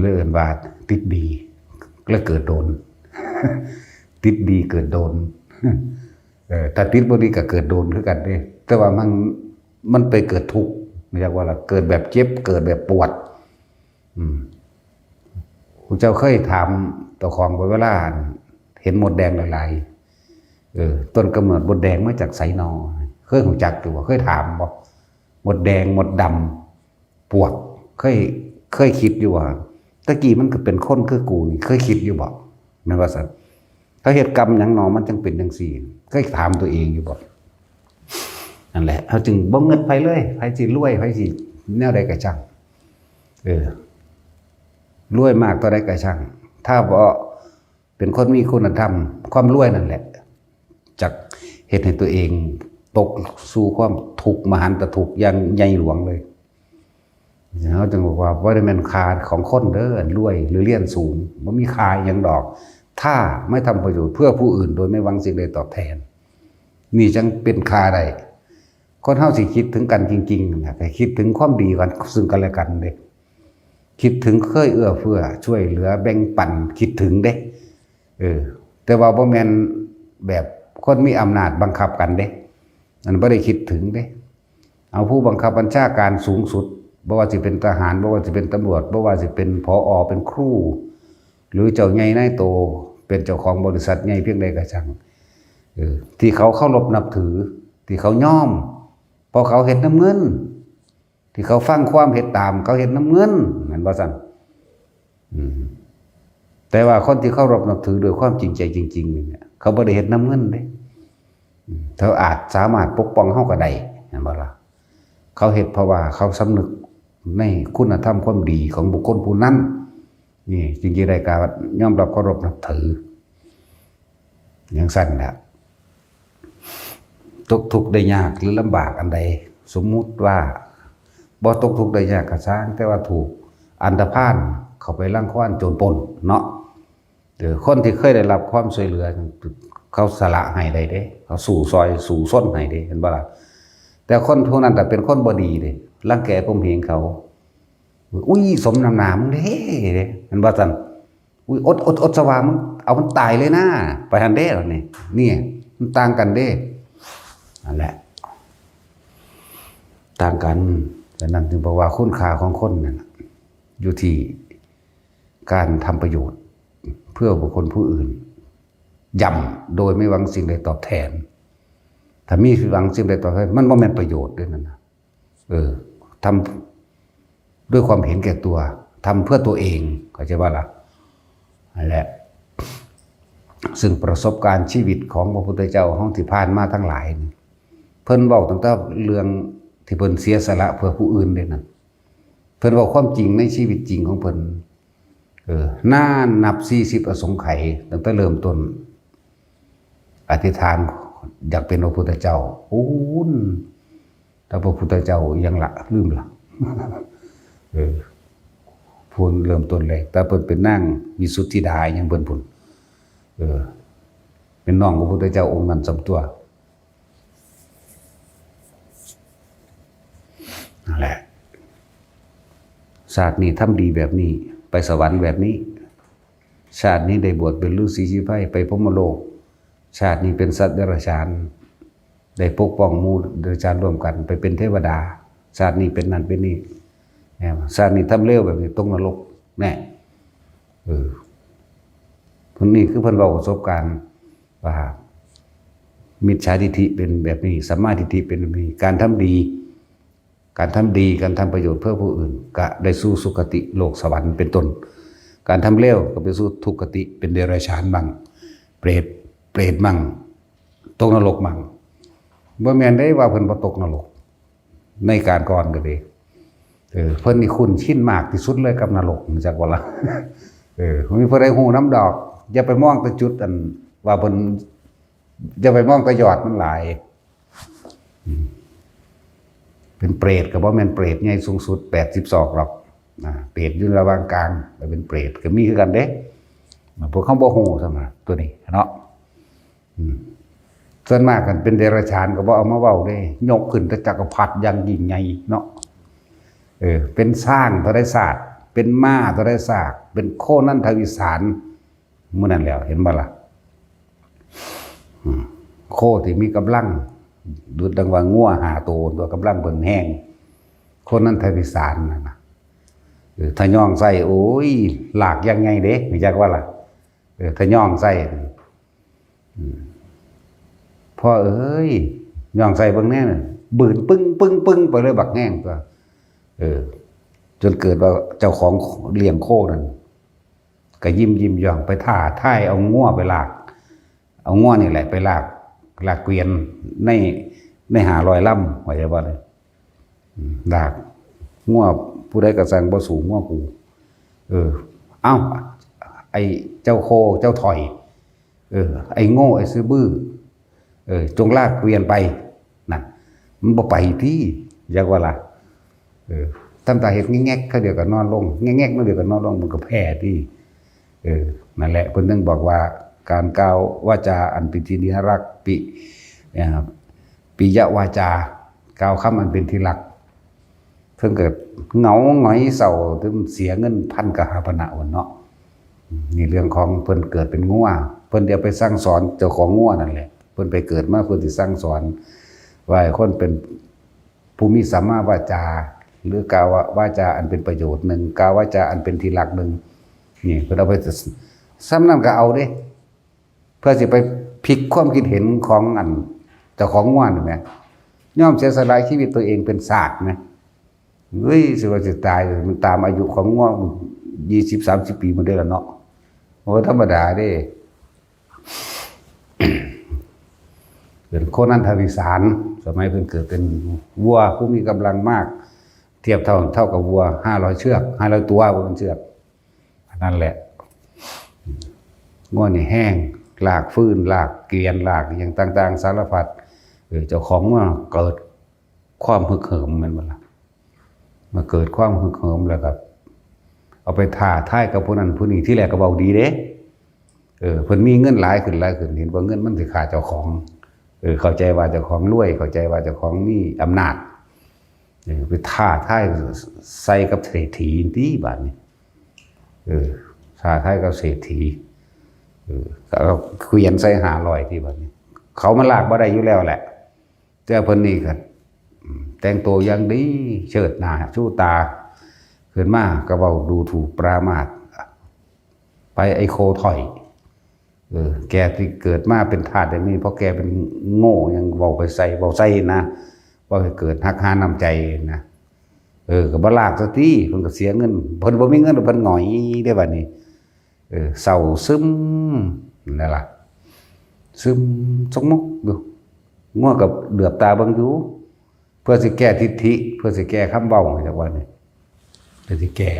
เลยเอิ้นว่าติดดี แล้วเกิดโดน ติดดีเกิดโดน เออ ถ้าติดบ่ดีก็เกิดโดนคือกันเด้ แต่ว่ามัน มันไปเกิดทุกข์ เรียกว่าล่ะ เกิดแบบเจ็บ เกิดแบบปวด อืม พระเจ้าเคยถามเจ้าของบ่ เวลาเห็นมดแดงหลายๆ เออ ต้นกำเนิดมดแดงมาจากไสนอ เคยรู้จักอยู่บ่ เคยถามบ่ มดแดง มดดำ ปวก เคย เคยคิดอยู่บ่ ตะกี้มันก็เป็นคนคือกูนี่ เคยคิดอยู่บ่ แม่นว่าซั่น เขาเฮ็ดกรรมหยังหนอ มันจั่งเป็นจั่งซี้ เคยถามตัวเองอยู่บ่ นั่นแหละ เขาจึงบ่เงิดไผเลย ไผสิรวย ไผสิแนวใดก็ช่าง เออ รวยมากเท่าใดก็ช่าง ถ้าบ่เป็นคนมีคุณธรรม ความรวยนั่นแหละ จักเฮ็ดให้ตัวเองตกสู่ความทุกข์ มหันตทุกข์อย่างใหญ่หลวงเลย เขาจึงบอกว่าบ่ได้แม่นค่าของคนเด้อ อันรวยหรือเรียนสูง บ่มีค่าอิหยังดอก ถ้าไม่ทำประโยชน์เพื่อผู้อื่นโดยไม่หวังสิ่งใดตอบแทน นี่จั่งเป็นค่าได้ คนเฮาสิคิดถึงกันจริงๆ นั่นน่ะ ก็คิดถึงความดีกันซึ่งกันและกันเด้ คิดถึงเคยเอื้อเฟื้อช่วยเหลือแบ่งปัน คิดถึงเด้ เออ แต่ว่าบ่แม่นแบบคนมีอำนาจบังคับกันเด้ อันบ่ได้คิดถึงเด้ เอาผู้บังคับบัญชาการสูงสุด บ่ว่าสิเป็นทหาร บ่ว่าสิเป็นตำรวจ บ่ว่าสิเป็น ผอ เป็นครู หรือเจ้าใหญ่นายโต เป็นเจ้าของบริษัทใหญ่เพียงใดก็ช่าง เออ ที่เขาเคารพนับถือ ที่เขายอม เพราะเขาเฮ็ดนำเงิน ที่เขาฟังความเฮ็ดตาม เขาเฮ็ดนำเงิน แม่นบ่ซั่น? อืม แต่ว่าคนที่เคารพนับถือด้วยความจริงใจจริงๆ นี่เนี่ย เขาบ่ได้เฮ็ดนำเงินเด้ อืม เขาอาจสามารถปกป้องเฮาก็ได้ แม่นบ่ล่ะ? เขาเฮ็ดเพราะว่าเขาสำนึกในคุณธรรมความดีของบุคคลผู้นั้น นี่จึงจะได้การยอมรับเคารพนับถือ จั่งซั้นแหละ ตกทุกข์ได้ยากหรือลำบากอันใด สมมุติว่าบ่ตกทุกข์ได้ยากก็ซ่าง แต่ว่าถูกอันธพาลเข้าไปรังควานโจรปล้นเนาะ เออ คนที่เคยได้รับความช่วยเหลือ เขาสละให้ได้เด้ เขาสู้ซอยสู้ซนให้เด้ เห็นบ่ล่ะ? แต่คนพวกนั้นน่ะเป็นคนบ่ดีเด้ รังแกข่มเหงเขา อุ้ย สมน้ำหน้ามึงเด้ เห็นบ่ซั่น? อุ้ย อด อด อดสว่า มึงเอามันตายเลยนะ ไปหั่นเด้ นี่ นี่ มันต่างกันเด้ นั่นแหละ ต่างกัน ฉะนั้นจึงบอกว่าคุณค่าของคนนั่นน่ะ อยู่ที่การทำประโยชน์เพื่อบุคคลผู้อื่น ย่ำโดยไม่หวังสิ่งใดตอบแทน ถ้ามีหวังสิ่งใดตอบแทน มันบ่แม่นประโยชน์เด้นั่นน่ะ เออ ทำด้วยความเห็นแก่ตัว ทำเพื่อตัวเอง เข้าใจบ่ล่ะ? นั่นแหละ ซึ่งประสบการณ์ชีวิตของพระพุทธเจ้าเฮาที่ผ่านมาทั้งหลายนี่ เพิ่นเว้าตั้งแต่เรื่องที่เพิ่นเสียสละเพื่อผู้อื่นเด้นั่น เพิ่นเว้าความจริงในชีวิตจริงของเพิ่น เออ นานนับสี่สิบอสงไขย ตั้งแต่เริ่มต้น อธิษฐานอยากเป็นพระพุทธเจ้า ปู๊น แต่พระพุทธเจ้ายังละ ลืมละ เออ พู้นเริ่มต้นแรก แต่เพิ่นเป็นนางวิสุทธิดา ยังเพิ่นพู้น เออ เป็นน้องพระพุทธเจ้าองค์นั้นส่ำตัว นั่นแหละ ชาตินี้ทำดีแบบนี้ ไปสวรรค์แบบนี้ ชาตินี้ได้บวชเป็นฤๅษีชีไพร ไปพรหมโลก ชาตินี้เป็นสัตว์เดรัจฉาน ได้ปกป้องหมู่เดรัจฉานร่วมกัน ไปเป็นเทวดา ชาตินี้เป็นนั่นเป็นนี่ แหม ชาตินี้ทำเลวแบบนี้ตกนรก แน่ เออ พวกนี้คือเพิ่นเว้าประสบการณ์ ว่ามิจฉาทิฏฐิเป็นแบบนี้ สัมมาทิฏฐิเป็นแบบนี้ การทำดี การทำดี การทำประโยชน์เพื่อผู้อื่น ก็ได้สู่สุคติโลกสวรรค์เป็นต้น การทำเลวก็ไปสู่ทุกขติ เป็นเดรัจฉานมั่ง เปรต เปรตมั่ง ตกนรกมั่ง บ่แม่นได้ว่าเพิ่นบ่ตกนรก ในการก่อนก็ดี เออ เพิ่นนี่คุ้นชินมากที่สุดเลยกับนรก รู้จักบ่ล่ะ เออ มีผู้ใดฮู้นำดอก อย่าไปมองแต่จุดอันว่าเพิ่น อย่าไปมองแต่ยอดมันหลาย อืม เป็นเปรตก็บ่แม่นเปรตใหญ่สูงสุดแปดสิบศอกหรอก นะ เปรตอยู่ระหว่างกลาง แต่เป็นเปรตก็มีคือกันเด้ พวกเขาบ่ฮู้ซ้ำนะตัวนี้เนาะ อืม ส่วนมากกันเป็นเดรัจฉานก็บ่เอามาเว้าเด้ ยกขึ้นแต่จักรพรรดิอย่างยิ่งใหญ่เนาะ เออ เป็นช้างเท่าใดซาก เป็นม้าเท่าใดซาก เป็นโคนันทวิสาร มื้อนั้นแล้ว เห็นบ่ล่ะ อืม โคที่มีกำลัง ดุจดังว่างัวห้าโต ตัวกำลังเพิ่นแฮง โคนันทวิสารนั่นน่ะ เออ ถ้าย่องใส่ โอ้ย ลากอย่างไงเด้ รู้จักว่าล่ะ เออ ถ้าย่องใส่ อืม พ่อเอ้ย ย่องใส่เบิ่งแน่น่ะ บืนปึ้งปึ้งปึ้งไปเลยบักแฮงตัว เออ จนเกิดว่าเจ้าของเลี้ยงโคนั่น ก็ยิ้มยิ้มย่องไปท้าทายเอางัวไปลาก เอางัวนี่แหละไปลาก ลากเกวียนใน ในห้าร้อยลำ ว่าจะว่าเลย อืม ลากงัวผู้ใดก็สั่งบ่สู้งัวกู เออ เอ้า ไอ้เจ้าโคเจ้าถอย เออ ไอ้โง่ ไอ้ซื่อบื้อ เออ จงลากเกวียนไป นั่น มันบ่ไปที่ อยากว่าล่ะ เออ ทำตาเฮ็ดแงกๆ เขาเดียวก็นอนลง แงกๆ เขาเดียวก็นอนลง มันก็แพ้ที่ เออ นั่นแหละ เพิ่นถึงบอกว่า การกล่าววาจาอันเป็นที่น่ารัก ปิ เอ่อ ปิยวาจา กล่าวคำอันเป็นที่รัก เพิ่นก็เหงาหงอยเศร้า ถึงเสียเงินพันกะหาปณะวันเนาะ นี่เรื่องของเพิ่นเกิดเป็นงัว เพิ่นเดี๋ยวไปสั่งสอนเจ้าของงัวนั่นแหละ เพิ่นไปเกิดมาเพิ่นสิสั่งสอน ว่าให้คนเป็นผู้มีสัมมาวาจา หรือกล่าววาจาอันเป็นประโยชน์หนึ่ง กล่าววาจาอันเป็นที่รักหนึ่ง นี่เพิ่นเอาไป ซ้ำนั่นก็เอาเด้ เพื่อสิไปพลิกความคิดเห็นของอันเจ้าของงัวนี่แหม ยอมเสียสละชีวิตตัวเองเป็นซากนะ เฮ้ย สิว่าสิตาย มันตามอายุของงัว ยี่สิบ สามสิบ ปีมันได้ละเนาะ โอ้ ธรรมดาเด้ เป็นโคนันทวิสาร สมัยเพิ่นเกิดเป็นวัวผู้มีกำลังมาก เทียบเท่า เท่ากับวัวห้าร้อยเชือก ห้าร้อยตัว บ่แม่นเชือก อันนั้นแหละ งัวนี่แฮง ลากฟืน ลากเกวียน ลากอิหยังต่างๆ สารพัด เออ เจ้าของงัวเกิดความฮึกเหิม แม่นบ่ล่ะ มาเกิดความฮึกเหิมแล้วก็เอาไปท้าทายกับผู้นั้นผู้นี้ ที่แรกก็เว้าดีเด้ เออ เพิ่นมีเงินหลายขึ้นหลายขึ้น เห็นว่าเงินมันสิฆ่าเจ้าของ เออ เข้าใจว่าเจ้าของรวย เข้าใจว่าเจ้าของมีอำนาจ เออ ไปท้าทายใส่กับเศรษฐีติบาดนี้ เออ ท้าทายกับเศรษฐี เออ ก็เอาเกวียนใส่ห้าร้อยติบาดนี้ เขามาลากบ่ได้อยู่แล้วแหละ แต่เพิ่นนี่ก็ อืม แต่งตัวอย่างดี เชิดหน้าชูตา ขึ้นมาก็เว้าดูถูกปรามาส ไปไอ้โคถอย เออ แกที่เกิดมาเป็นทาสอย่างนี้ เพราะแกเป็นโง่ ยังเว้าไปใส่ เว้าใส่นะ ว่าให้เกิดฮักหาน้ำใจนะ เออ ก็บ่ลากซะติ เพิ่นก็เสียเงิน เพิ่นบ่มีเงิน เพิ่นหงอยเด้บัดนี้ เออ เศร้าซึมนั่นล่ะ ซึมซกมกอยู่ งัวก็เหลือบตาเบิ่งอยู่ เพื่อสิแก้ทิฐิ เพื่อสิแก้คำเว้าจักว่านี่ เพื่อสิแก้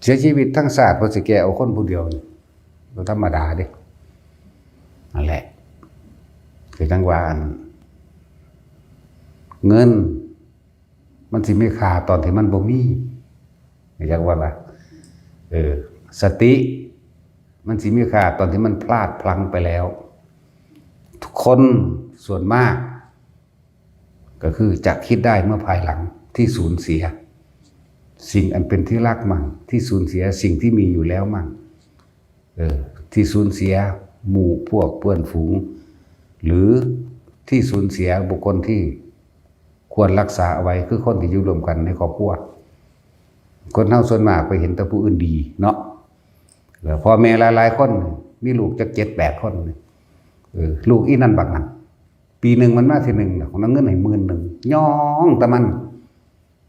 เสียชีวิตทั้งชาติ เพื่อสิแก้เอาคนผู้เดียวนี่ บ่ธรรมดาเด้ นั่นแหละ คือจังว่าอัน เงิน มันสิมีค่าตอนที่มันบ่มี อยากว่าล่ะ เออ สติ มันสิมีค่าตอนที่มันพลาดพลั้งไปแล้ว ทุกคนส่วนมาก ก็คือจะคิดได้เมื่อภายหลังที่สูญเสีย สิ่งอันเป็นที่รักมั่ง ที่สูญเสียสิ่งที่มีอยู่แล้วมั่ง เออ ที่สูญเสียหมู่พวกเพื่อนฝูง หรือที่สูญเสียบุคคลที่ควรรักษาเอาไว้ คือคนที่อยู่ร่วมกันในครอบครัว คนเฮาส่วนมากไปเห็นแต่ผู้อื่นดีเนาะ แล้วพ่อแม่หลายๆคน มีลูกจักเจ็ดแปดคน เออ ลูกอีนั่นบักนั่น ปีหนึ่งมันมาทีหนึ่งน่ะ ของเงินให้หมื่นหนึ่ง ย่องแต่มัน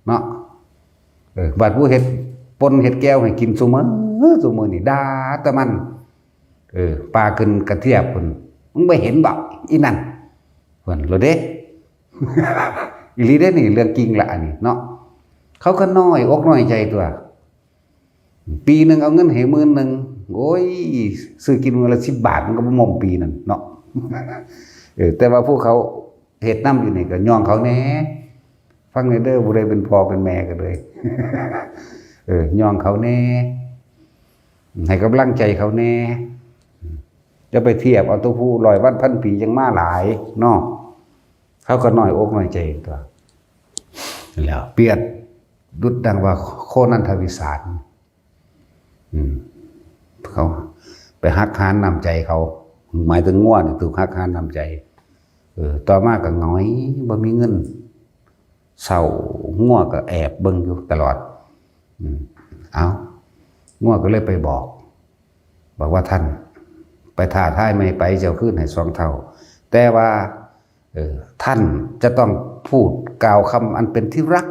เนาะ เออ บัดผู้เฮ็ดป่นเฮ็ดแจ่วให้กินซุมื้อซุมื้อนี่ด่าแต่มัน เออ ปลาขึ้นกระเทียบพุ่น มึงบ่เห็นบ่ อีนั่น เพิ่นโลดเด้ อีหลีเด้นี่ เรื่องจริงละอันนี้เนาะ เขาก็น้อยอกน้อยใจตัว ปีหนึ่งเอาเงินให้หมื่นหนึ่ง โอ้ย ซื้อกินมื้อละสิบบาท มันก็บ่หม่มปีนั่นเนาะ เออ แต่ว่าผู้เขาเฮ็ดนำอยู่นี่ก็ย่องเขาแหน่ ฟังแหน่เด้อ ผู้ใดเป็นพ่อเป็นแม่ก็เลย เออ ย่องเขาแหน่ ให้กำลังใจเขาแหน่ จะไปเทียบเอาตัวผู้ร้อยวันพันปียังมาหลายเนาะ เขาก็น้อยอกน้อยใจตัว แล้วเปรียบดุจดังว่าโคนันทวิสาร อืม เขาไปหักหานน้ำใจเขา หมายถึงงัวนี่ถูกหักหานน้ำใจ เออ ต่อมาก็หงอย บ่มีเงิน เศร้า งัวก็แอบเบิ่งอยู่ตลอด อืม เอา งัวก็เลยไปบอก บอกว่าท่าน ไปท้าทายไม่ไปเจ้าคืนให้สองเท่า แต่ว่า เออ ท่านจะต้องพูดกล่าวคำอันเป็นที่รัก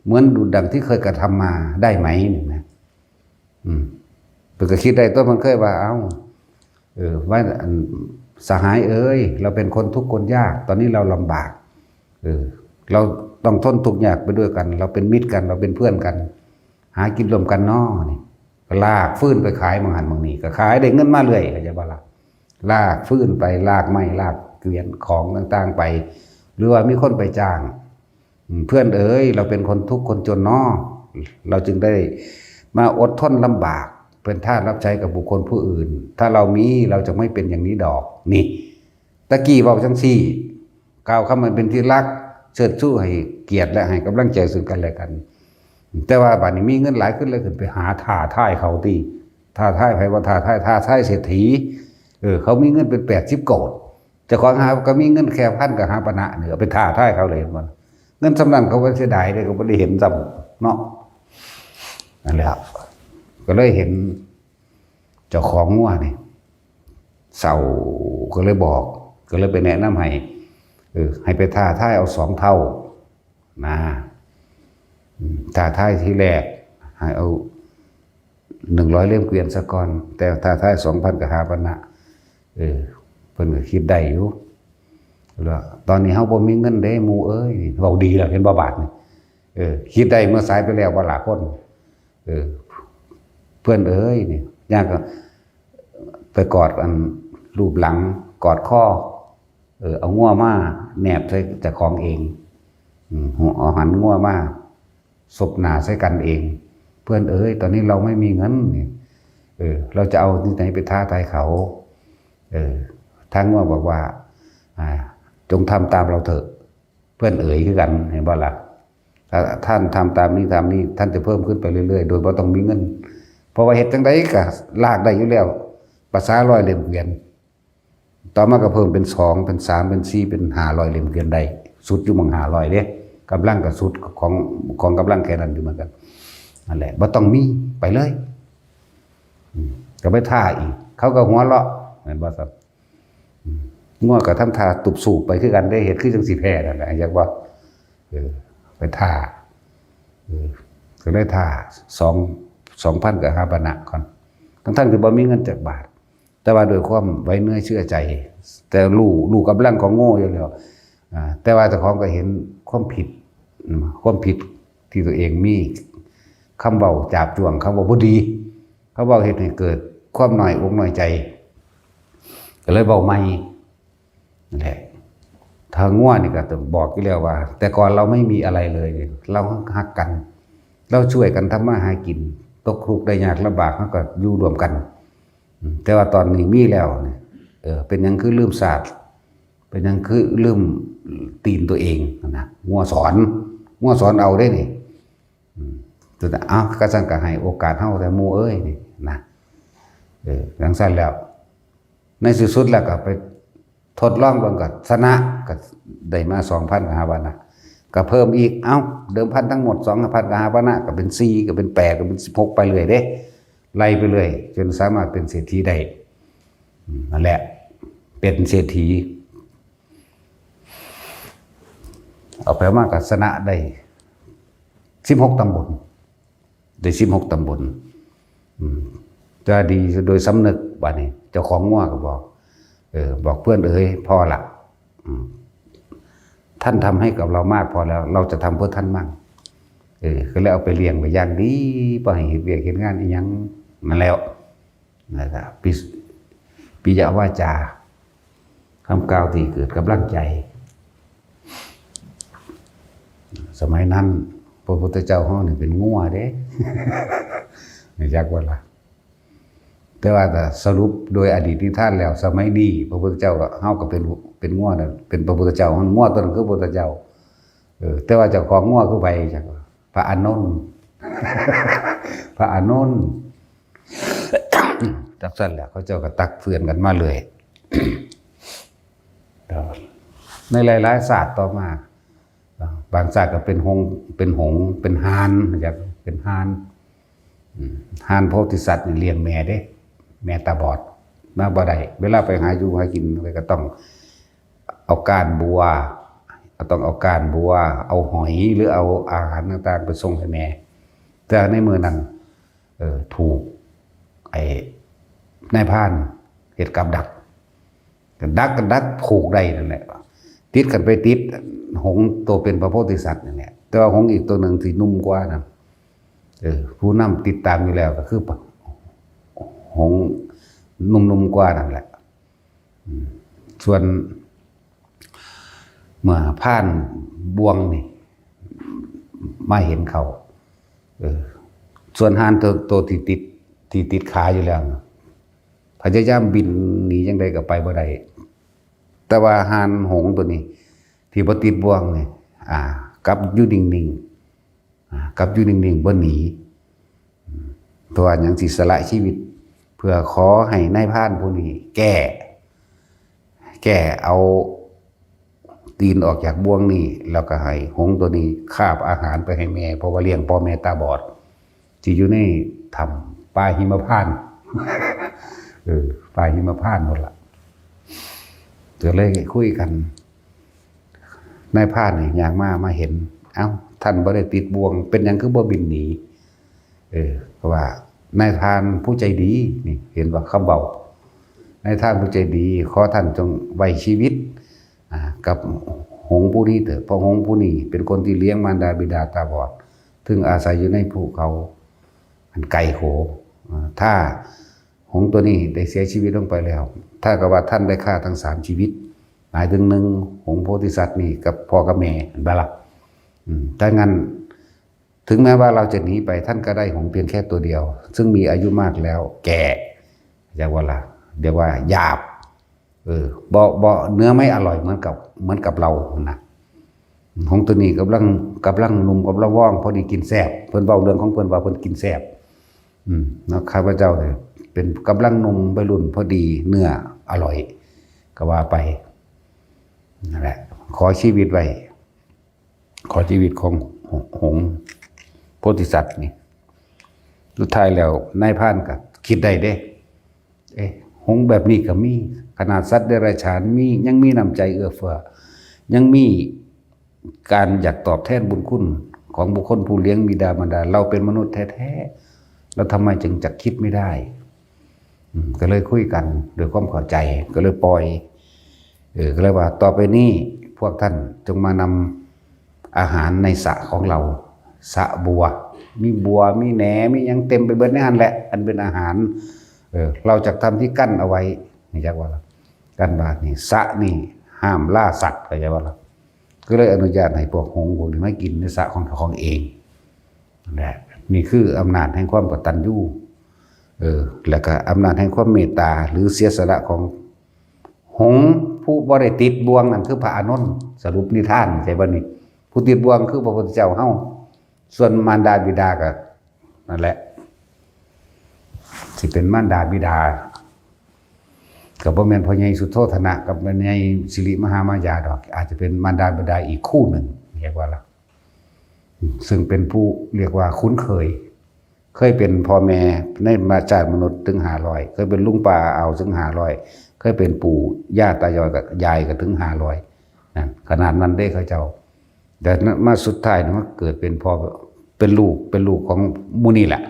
เหมือนดุจดังที่เคยกระทำมาได้ไหม นี่นะ อืม เพิ่นก็คิดได้ตัว มันเคยว่า เอ้า เออ ว่า อัน สหายเอ๋ย เราเป็นคนทุกข์คนยาก ตอนนี้เราลำบาก เออ เราต้องทนทุกข์ยากไปด้วยกัน เราเป็นมิตรกัน เราเป็นเพื่อนกัน หากินร่วมกันเนาะ นี่ ก็ลากฟืนไปขายหม่องหั้นหม่องนี่ ก็ขายได้เงินมาเรื่อย เข้าใจบ่ล่ะ ลากฟืนไป ลากไม้ ลากเกวียน ของต่างๆไป หรือว่ามีคนไปจ้าง อืม เพื่อนเอ๋ย เราเป็นคนทุกข์คนจนเนาะ เราจึงได้มาอดทนลำบาก เป็นทาสรับใช้กับบุคคลผู้อื่น ถ้าเรามี เราจะไม่เป็นอย่างนี้ดอก นี่ ตะกี้เว้าจั่งซี้ กล่าวคำมันเป็นที่รัก เชิดชูให้เกียรติและให้กำลังใจซึ่งกันและกัน แต่ว่าบัดนี้มีเงินหลายขึ้น เลยขึ้นไปหาท้าทายเขาติ ท้าทายไผว่าท้าทาย ท้าทายเศรษฐี เออ เขามีเงินเป็นแปดสิบโกด เจ้าของหาก็มีเงินแค่พันกับหาปะนะเนี่ย เอาไปท้าทายเขาเลย เห็นบ่ เงินส่ำนั้นเขาบ่เสียดายเด้ ก็บ่ได้เห็นซ้ำเนาะ นั่นแหละ ก็เลยเห็นเจ้าของงัวนี่เศร้า ก็เลยบอก ก็เลยไปแนะนำให้ เออ ให้ไปท้าทายเอาสองเท่า นะ อืม ท้าทายทีแรก ให้เอาหนึ่งร้อยเล่มเกวียนซะก่อน แต่ท้าทายสองพันกับหาปะนะ เออ เพิ่นก็คิดได้อยู่ แล้วตอนนี้เฮาบ่มีเงินเด้หมู่เอ้ย เว้าดีแล้ว เห็นบ่บาดนี่ เออ คิดได้เมื่อสายไปแล้วบ่ล่ะคน เออ เพื่อนเอ๋ย นี่ ย่างก็ไปกอดอัน ลูบหลัง กอดคอ เออ เอางัวมาแนบใส่เจ้าของเอง อืม เอาหันงัวมาซบหน้าใส่กันเอง เพื่อนเอ๋ย ตอนนี้เราไม่มีเงินนี่ เออ เราจะเอาที่ไหนไปท้าทายเขา เออ ทางงัวบอกว่า อ่า จงทำตามเราเถอะ เพื่อนเอ๋ยคือกัน เห็นบ่ล่ะ ถ้าท่านทำตามนี้ตามนี้ ท่านจะเพิ่มขึ้นไปเรื่อยๆ โดยบ่ต้องมีเงิน เพราะว่าเฮ็ดจั่งใดก็ลากได้อยู่แล้ว ภาษาร้อยเล่มเกวียน ต่อมาก็เพิ่มเป็นสอง เป็นสาม เป็นสี่ เป็นห้าร้อยเล่มเกวียนได้ สุดอยู่หม่องห้าร้อยเด้ กำลังก็สุดของ ของกำลังแค่นั้นอยู่เหมือนกัน นั่นแหละ บ่ต้องมี ไปเลย อืม ก็ไปท้าอีก เขาก็หัวเราะ แม่นบ่ครับ อืม งัวก็ทำท่าตุบสูบไปคือกันเด้ เฮ็ดคือจั่งสิแพ้นั่นแหละ อยากว่า เออ ไปท้า เออ ก็เลยท้าสอง สองพันกับหาปะนะก่อน ทั้งๆที่บ่มีเงินจักบาท แต่ว่าด้วยความไว้เนื้อเชื่อใจ แต่รู้ รู้กำลังของงัวอยู่แล้ว อ่า แต่ว่าเจ้าของก็เห็นความผิด อืม ความผิดที่ตัวเองมี คำเว้าจาบจ้วง คำเว้าบ่ดี คำเว้าเฮ็ดให้เกิดความน้อยอกน้อยใจ ก็เลยเว้าใหม่ นั่นแหละ ถ้างัวนี่ก็ต้องบอกอยู่แล้วว่า แต่ก่อนเราไม่มีอะไรเลย เราฮักกัน เราช่วยกันทำมาหากิน ตกทุกข์ได้ยากลำบาก เราก็อยู่ร่วมกัน อืม แต่ว่าตอนนี้มีแล้วนี่ เออ เป็นหยังคือลืมสาด เป็นหยังคือลืมตีนตัวเองนะ งัวสอน งัวสอนเอาเด้นี่ อืม แต่ เอ้า ก็ซั่นก็ให้โอกาสเฮาแต่หมู่เอ้ยนี่นะ เออ จั่งซั่นแล้ว ในที่สุดแล้วก็ไปทดลองเบิ่งก็ชนะ ก็ได้มาสองพันกับหาปะนะ ก็เพิ่มอีก เอ้า เดิมพันทั้งหมดสองพันกับหาปะนะ ก็เป็นสี่ ก็เป็นแปด ก็เป็นสิบหก ไปเรื่อยเด้ ไล่ไปเรื่อย จนสามารถเป็นเศรษฐีได้ อืม นั่นแหละ เป็นเศรษฐี เอาไปมาก็ชนะได้สิบหกตำบล ได้สิบหกตำบล อืม จะดีโดยสำนึก บัดนี้ เจ้าของงัวก็บอก เออ บอก "เพื่อนเอ๋ย พอละ อืม ท่านทำให้กับเรามากพอแล้ว เราจะทำเพื่อท่านมั่ง" เออ ก็เลยเอาไปเลี้ยงไว้อย่างดี บ่ให้เฮ็ดเวียกเฮ็ดงานอีหยังนั่นแหล้ว นะครับ ปิ- ปิยวาจา คำกล่าวที่เกิดกำลังใจ สมัยนั้น พระพุทธเจ้าเฮานี่เป็นงัวเด้ รู้จักบ่ล่ะ แต่ว่าถ้าสรุปโดยอดีตนิทานแล้ว สมัยนี้พระพุทธเจ้าก็ เฮาก็เป็น เป็นงัวนั่น เป็นพระพุทธเจ้า งัวตัวนั้นคือพระพุทธเจ้า เออ แต่ว่าเจ้าของงัวคือไผจัก พระอานนท์ พระอานนท์ จังซั่นแหละ เขาเจ้าก็ตักเตือนกันมาเลย ในหลายๆ ชาติต่อมา บางชาติก็เป็นหงส์ เป็นหงส์ เป็นห่าน จัก เป็นห่าน อืม ห่านโพธิสัตว์นี่เลี้ยงแม่เด้ แม่ตาบอด มาบ่ได้ เวลาไปหาอยู่หากิน ก็ต้องเอาก้านบัว ต้องเอาก้านบัว เอาหอย หรือเอาอาหารต่างๆ ไปส่งให้แม่ แต่ในมื้อนั้น เออ ถูก ไอ้ นายพรานเฮ็ดกับดัก ดัก ดักผูกได้นั่นแหละ ติดกันไปติด หงส์ตัวเป็นพระโพธิสัตว์นั่นแหละ แต่ว่าหงส์อีกตัวหนึ่งที่หนุ่มกว่านั่น เออ ผู้นำติดตามอยู่แล้วก็คือ หงส์หนุ่มๆ กว่านั่นแหละ อืม ส่วน เมื่อพรานบ่วงนี่ มาเห็นเขา เออ ส่วนห่านตัว ตัวที่ติด ที่ติดขาอยู่แล้วน่ะ พยายามบินหนีจั่งใดก็ไปบ่ได้ แต่ว่าห่านหงส์ตัวนี้ ที่บ่ติดบ่วงนี่ อ่า กลับอยู่นิ่งๆ อ่า กลับอยู่นิ่งๆ บ่หนี อืม เพราะว่าหยัง สิสละชีวิต เพื่อขอให้นายพรานผู้นี้แก้ แก้เอาตีนออกจากบ่วงนี้ แล้วก็ให้หงส์ตัวนี้คาบอาหารไปให้แม่ เพราะว่าเลี้ยงพ่อแม่ตาบอด ที่อยู่ในถ้ำป่าหิมพานต์ เออ ป่าหิมพานต์นั่นล่ะ ก็เลยคุยกัน นายพรานนี่ย่างมา มาเห็น เอ้า ท่านบ่ได้ติดบ่วง เป็นหยังคือบ่บินหนี เออ เพราะว่านายพรานผู้ใจดี นี่ เห็นว่าคำเว้า นายพรานผู้ใจดี ขอท่านจงไว้ชีวิต อ่า กับหงส์ผู้นี้เถอะ เพราะหงส์ผู้นี้เป็นคนที่เลี้ยงมารดาบิดาตาบอด ซึ่งอาศัยอยู่ในภูเขาอันไกลโขง อ่า ถ้าหงส์ตัวนี้ได้เสียชีวิตลงไปแล้ว ถ้ากับว่าท่านได้ฆ่าทั้งสามชีวิต หมายถึงหนึ่ง หงส์โพธิสัตว์นี่กับพ่อกับแม่ เห็นบ่ล่ะ อืม ถ้างั้น ถึงแม้ว่าเราจะหนีไป ท่านก็ได้หงส์เพียงแค่ตัวเดียว ซึ่งมีอายุมากแล้ว แก่ เรียกว่าล่ะ เรียกว่าหยาบ เออ บ่ บ่ เนื้อไม่อร่อยเหมือนกับ เหมือนกับเรานะ หงส์ตัวนี้กำลัง กำลังหนุ่ม กำลังว่อง พอดีกินแซ่บ เพิ่นเว้าเรื่องของเพิ่นว่าเพิ่นกินแซ่บ อืม เนาะ ข้าพเจ้าเนี่ยเป็นกำลังหนุ่มวัยรุ่นพอดี เนื้ออร่อย ก็ว่าไป นั่นแหละ ขอชีวิตไว้ ขอชีวิตของหงส์โพธิสัตว์นี่ สุดท้ายแล้วนายพรานก็คิดได้เด้ เอ๊ะ หงส์แบบนี้ก็มี ขนาดสัตว์เดรัจฉานมี ยังมีน้ำใจเอื้อเฟื้อ ยังมีการอยากตอบแทนบุญคุณของบุคคลผู้เลี้ยงบิดามารดา เราเป็นมนุษย์แท้ๆ แล้วทำไมจึงจะคิดไม่ได้ อืม ก็เลยคุยกันด้วยความเข้าใจ ก็เลยปล่อย เออ ก็เลยว่า ต่อไปนี้พวกท่านจงมานำอาหารในสระของเรา สระบัว มีบัว มีแหน มีหยังเต็มไปเบิดในหั้นแหละ อันเป็นอาหาร เออ เราจะทำที่กั้นเอาไว้ นี่จักว่าล่ะ กั้นว่านี่ สระนี่ห้ามล่าสัตว์ เข้าใจบ่ล่ะ ก็เลยอนุญาตให้พวกหงส์พวกนี้มากินในสระของเจ้าของเอง นั่นแหละ นี่คืออำนาจแห่งความกตัญญู เออ แล้วก็อำนาจแห่งความเมตตา หรือเสียสละของหงส์ผู้บ่ได้ติดบ่วงนั่นคือพระอานนท์ สรุปนิทาน ใช่บ่นี่ ผู้ติดบ่วงคือพระพุทธเจ้าเฮา ส่วนมารดาบิดาก็นั่นแหละ สิเป็นมารดาบิดา ก็บ่แม่นพ่อใหญ่สุโธธนะกับแม่ใหญ่สิริมหามายาดอก อาจจะเป็นมารดาบิดาอีกคู่หนึ่ง เรียกว่าล่ะ ซึ่งเป็นผู้เรียกว่าคุ้นเคย เคยเป็นพ่อแม่ในชาติมนุษย์ถึงห้าร้อย เคยเป็นลุงป้าอาถึงห้าร้อย เคยเป็นปู่ย่าตายายกับยายก็ถึงห้าร้อย นั่น ขนาดนั้นเด้เขาเจ้า แต่มาสุดท้ายนี่มาเกิดเป็นพ่อ เป็นลูกเป็นลูกของหมู่นี่แหละ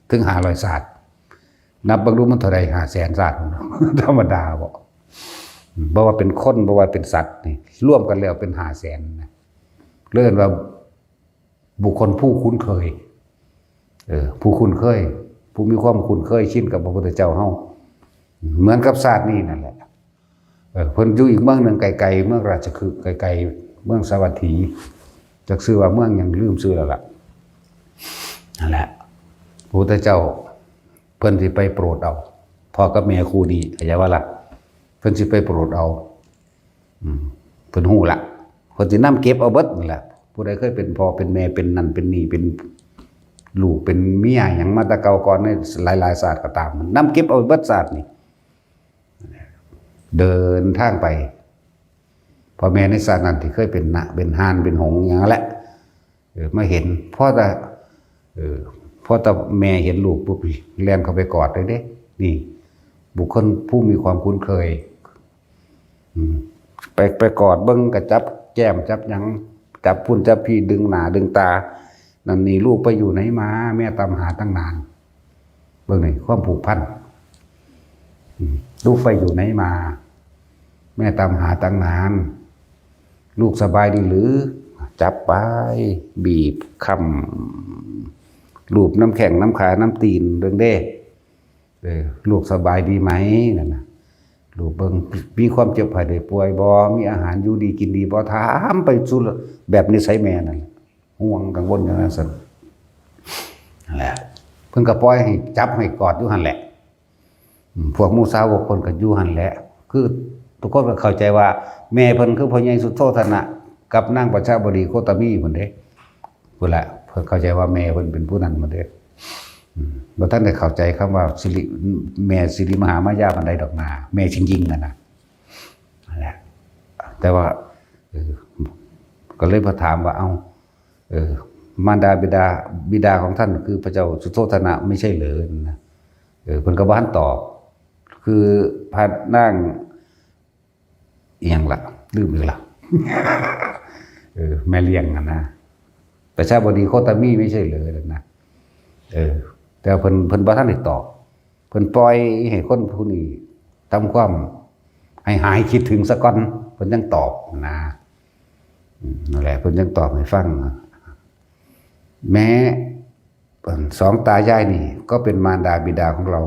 ถึงห้าร้อยชาติ นับเบิ่งดูมันเท่าใด ห้าแสนชาติ ธรรมดาบ่ บ่ว่าเป็นคนบ่ว่าเป็นสัตว์นี่ รวมกันแล้วเป็นห้าแสนนะ เรียกว่าบุคคลผู้คุ้นเคย เออ ผู้คุ้นเคย ผู้มีความคุ้นเคยชินกับพระพุทธเจ้าเฮา เหมือนกับชาตินี้นั่นแหละ เออ เพิ่นอยู่อีกเมืองหนึ่งไกลๆ เมืองราชคฤห์ ไกลๆ เมืองสาวัตถี จักชื่อว่าเมืองหยัง ลืมชื่อแล้วล่ะ นั่นแหละ พระพุทธเจ้า เพิ่นสิไปโปรดเอา พ่อกับแม่คู่นี้ เข้าใจบ่ล่ะ เพิ่นสิไปโปรดเอา อืม เพิ่นฮู้ละ เพิ่นสินำเก็บเอาเบิดนั่นแหละ ผู้ใดเคยเป็นพ่อเป็นแม่ เป็นนั่นเป็นนี่ เป็นลูกเป็นเมียหยังมาแต่เก่าก่อน ในหลายๆชาติก็ตาม นำเก็บเอาเบิดชาตินี่ เดินทางไป พ่อแม่ในชาตินั้นที่เคยเป็นนะ เป็นห่าน เป็นหงส์หยังนั้นแหละ เออ มาเห็น พอแต่ เออ พอแต่แม่เห็นลูกปุ๊บ แล่นเข้าไปกอดเลยเด้ นี่ บุคคลผู้มีความคุ้นเคย อืม ไป ไปกอดเบิ่ง ก็จับแก้ม จับหยัง จับพุ้นจับพี้ ดึงหน้าดึงตา นั่นนี่ ลูกไปอยู่ไหนมา แม่ตามหาตั้งนาน เบิ่งนี่ ความผูกพัน อืม ลูกไปอยู่ไหนมา แม่ตามหาตั้งนาน ลูกสบายดีหรือ จับไป บีบ คำ ลูบนำแข้งนำขานำตีนเบิ่งเด้ เออ ลูกสบายดีไหม นั่นน่ะ ลูบเบิ่ง มีความเจ็บไข้ได้ป่วยบ่ มีอาหารอยู่ดีกินดีบ่ ถามไปสู่แบบนิสัยแม่นั่นแหละ ห่วงกังวลอย่างนั้นซั่น นั่นแหละ เพิ่นก็ปล่อยให้จับให้กอดอยู่หั่นแหละ อืม พวกหมู่สาวกเพิ่นก็อยู่หั่นแหละ คือทุกคนก็เข้าใจว่าแม่เพิ่นคือพ่อใหญ่สุโธทนะ กับนางประชาบดีโคตมีพุ้นเด้ พุ้นแหละ เพิ่นเข้าใจว่าแม่เพิ่นเป็นผู้นั้นพุ้นเด้ อืม บ่ทันได้เข้าใจคำว่าสิริ แม่สิริมหามายาปานใดดอกนา แม่จริงๆ นั่นน่ะ นั่นแหละ แต่ว่า เออ ก็เลยมาถามว่า เอ้า เออ มารดาบิดา บิดาของท่านคือพระเจ้าสุโธทนะไม่ใช่เหรอ นะ เออ เพิ่นก็บ่ทันตอบ คือพระนาง อีหยังล่ะ ลืมอีกละ เออ แม่เลี้ยงหั่นนะ ประชาบดีโคตมีไม่ใช่เหรอ นะ เออ แต่เพิ่น เพิ่นบ่ทันได้ตอบ เพิ่นปล่อยให้คนผู้นี้ทำความให้หายคิดถึงซะก่อน เพิ่นจั่งตอบนะ อืม นั่นแหละ เพิ่นจั่งตอบให้ฟังนะ แม้ สองตายายนี่ก็เป็นมารดาบิดาของเรา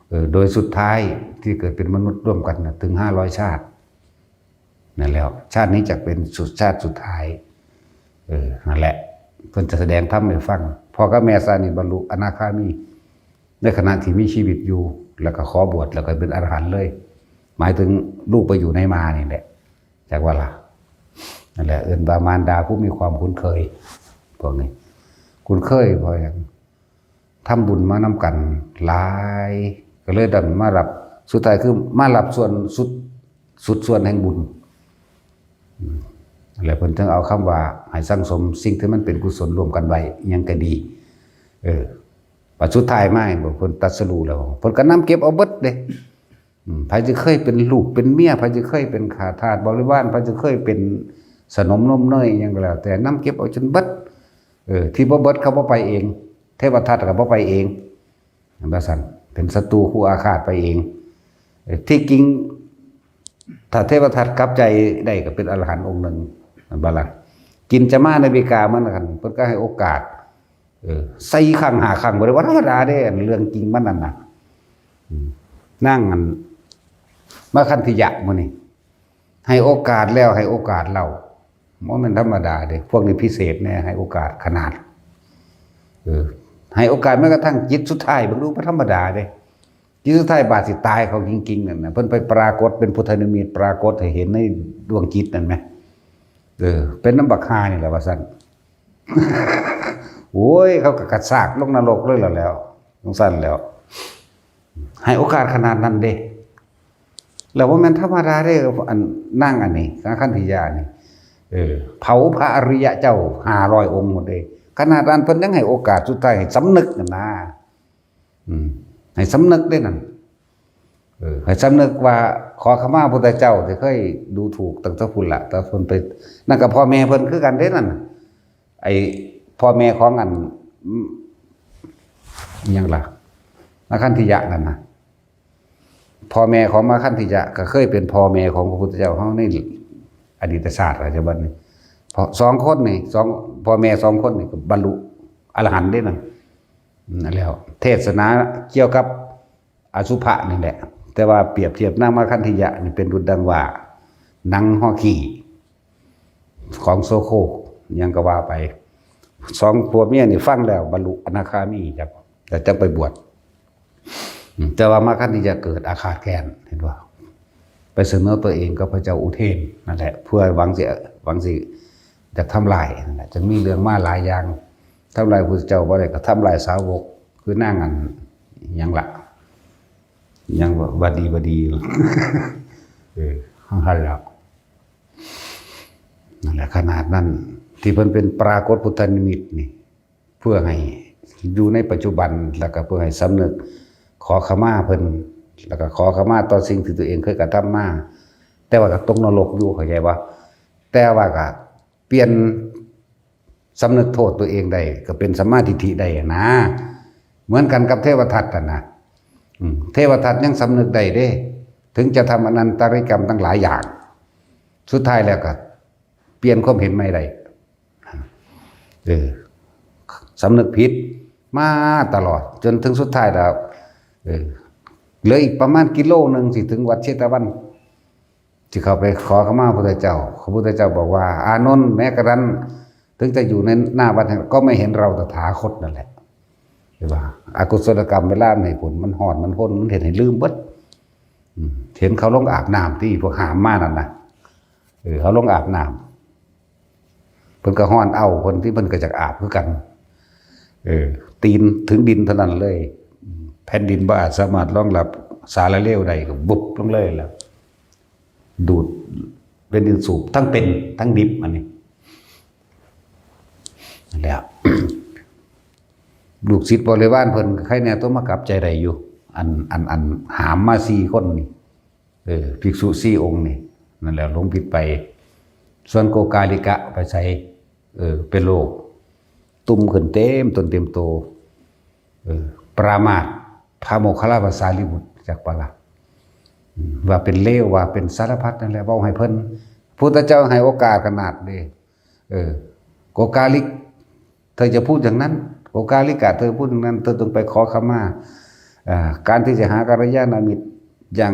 เออ โดยสุดท้ายที่เกิดเป็นมนุษย์ร่วมกันน่ะ ถึงห้าร้อยชาติ นั่นแหละ ชาตินี้จะเป็นสุด ชาติสุดท้าย เออ นั่นแหละ เพิ่นจะแสดงธรรมให้ฟัง พ่อกับแม่ซานี่บรรลุอนาคามี ในขณะที่มีชีวิตอยู่ แล้วก็ขอบวช แล้วก็เป็นอรหันต์เลย หมายถึงลูกไปอยู่ไหนมานี่แหละ จักว่าล่ะ นั่นแหละ เอิ้นว่ามารดาผู้มีความคุ้นเคย พวกนี้ คุ้นเคย เพราะหยัง ทำบุญมานำกันหลาย ก็เลยดันมารับ สุดท้ายคือมารับส่วนสุด สุดส่วนแห่งบุญ อืม แล้วเพิ่นจึงเอาคำว่าให้สั่งสมสิ่งที่มันเป็นกุศลร่วมกันไว้ อิหยังก็ดี เออ บัดสุดท้ายมาเห็นบ่ เพิ่นตรัสรู้แล้ว เพิ่นก็นำเก็บเอาเบิดเด้ อืม ไผสิเคยเป็นลูกเป็นเมีย ไผสิเคยเป็นข้าทาสบริวาร ไผสิเคยเป็นสนมนมเนยอิหยังก็แล้วแต่ นำเก็บเอาจนเบิด เออ ที่บ่เบิดเขาบ่ไปเอง เทวทัตก็บ่ไปเอง ว่าซั่น เป็นศัตรูคู่อาฆาตไปเอง เออ ที่จริง ถ้าเทวทัตกลับใจได้ก็เป็นอรหันต์องค์หนึ่ง แม่นบ่ล่ะ กินจมานาวิกาเหมือนกัน เพิ่นก็ให้โอกาส เออ สี่ครั้งห้าครั้ง บ่ได้ว่าธรรมดาเด้ อันเรื่องจริงมันนั่นน่ะ อืม นางอัน มาคันธิยะมื้อนี้ ให้โอกาสแล้วให้โอกาสเล่า บ่แม่นธรรมดาเด้ พวกนี้พิเศษแน่ ให้โอกาสขนาด เออ ให้โอกาสแม้กระทั่งจิตสุดท้าย เบิ่งดู บ่ธรรมดาเด้ จิตสุดท้ายบาดสิตายเขาจริงๆ นั่นน่ะ เพิ่นไปปรากฏเป็นพุทธนิมิต ปรากฏให้เห็นในดวงจิตนั่นแหม เออ เป็นนำบักห่านี่แหละว่าซั่น โอ้ย เขาก็กระชากลงนรกเลยล่ะแหล้ว จั่งซั่นแหล้ว ให้โอกาสขนาดนั้นเด้ แล้วบ่แม่นธรรมดาเด้ อันนางอันนี้ นางคันธิยานี่ เออ เผาพระอริยะเจ้าห้าร้อยองค์หมดเด้ ขนาดนั้นเพิ่นยังให้โอกาสสุดท้ายให้สำนึกนั่นนะ อืม ให้สำนึกเด้นั่น เออ ให้สำนึกว่าขอขมาพุทธเจ้าที่เคยดูถูกตั้งแต่พุ้นละ แต่เพิ่นไป นั่นก็พ่อแม่เพิ่นคือกันเด้นั่นน่ะ ไอ้ พ่อแม่ของอัน อืม อิหยังล่ะ มาคันธิยะนั่นนะ พ่อแม่ของมาคันธิยะก็เคยเป็นพ่อแม่ของพระพุทธเจ้าของในอดีตชาติ ปัจจุบันนี้ เพราะสองคนนี่ สอง พ่อแม่สองคนนี่ก็บรรลุอรหันต์ได้นั่น อืม แล้วเทศนาเกี่ยวกับอสุภะนี่แหละ แต่ว่าเปรียบเทียบนางมาคันธิยะนี่เป็นดุจดังว่าหนังฮอขี้ของโสโครก ยังก็ว่าไป สองผัวเมียนี่ฟังแล้วบรรลุอนาคามีครับ แต่จะไปบวช อืม แต่ว่ามาคันธิยะเกิดอาฆาตแค้น เห็นว่า ไปเสนอตัวเองกับพระเจ้าอุเทนนั่นแหละ เพื่อหวังสิ หวังสิจะทำลายนั่นแหละ จะมีเรื่องมาหลายอย่าง ทำลายพระพุทธเจ้าบ่ได้ก็ทำลายสาวก คือนางอันหยังละหยังวะ วดีวดี เออ หั้นแล้ว นั่นแหละ ขนาดนั้น ที่เพิ่นเป็นปรากฏพุทธนิมิตนี่ เพื่อให้อยู่ในปัจจุบัน แล้วก็เพื่อให้สำนึกขอขมาเพิ่น แล้วก็ขอขมาต่อสิ่งที่ตัวเองเคยกระทำมา แต่ว่าก็ตกนรกอยู่ เข้าใจบ่ แต่ว่าก็เปลี่ยนสำนึกโทษตัวเองได้ ก็เป็นสัมมาทิฏฐิได้นะ เหมือนกันกับเทวทัตน่ะนะ อืม เทวทัตยังสำนึกได้เด้ ถึงจะทำอนันตริยกรรมตั้งหลายอย่าง สุดท้ายแล้วก็เปลี่ยนความเห็นใหม่ได้ เออ สำนึกผิดมาตลอด จนถึงสุดท้ายแล้ว เออ เหลืออีกประมาณกิโลหนึ่งสิถึงวัดเชตวัน ที่เขาไปขอขมาพระพุทธเจ้า พระพุทธเจ้าบอกว่า อานนท์ แม้กระนั้น ถึงจะอยู่ในหน้าวัดแห่ง ก็ไม่เห็นเราตถาคตนั่นแหละ เห็นปะ อกุศลกรรมเวลามันให้ผล มันฮ้อน มันฮ้น มันเห็นให้ลืมเบิด อืม เห็นเขาลงอาบน้ำที่พวกหามมานั่นนะ เออ เขาลงอาบน้ำ เพิ่นก็ฮ้อนเอา เพิ่นที่เพิ่นก็อยากอาบคือกัน เออ ตีนถึงดินเท่านั้นเลย อืม แผ่นดินบ่อาจสามารถรองรับสาระเลวได้ ก็บุบลงเลยแล้ว ดูดเป็นดินสูบ ทั้งเป็นทั้งดิบ อันนี้ นั่นแหละ ลูกศิษย์บริวารเพิ่นก็ใครแน่ตัวมากลับใจได้อยู่ อัน อัน อันหามมาสี่คนนี่ เออ ภิกษุสี่องค์นี่ นั่นแหละ หลงผิดไป ส่วนโกกาลิกะไปใส่ เออ เป็นโรค ตุ่มขึ้นเต็มตนเต็มโต เออ ประมาทพระโมคคัลลาภาษาลีบุตร จักปะละ อืม ว่าเป็นเลว ว่าเป็นสารพัดนั่นแหละ เว้าให้เพิ่น พุทธเจ้าให้โอกาสขนาดนี้ เออ โกกาลิก เธอจะพูดอย่างนั้น โกกาลิกะ เธอพูดอย่างนั้น เธอต้องไปขอขมา อ่า การที่จะหากัลยาณมิตรอย่าง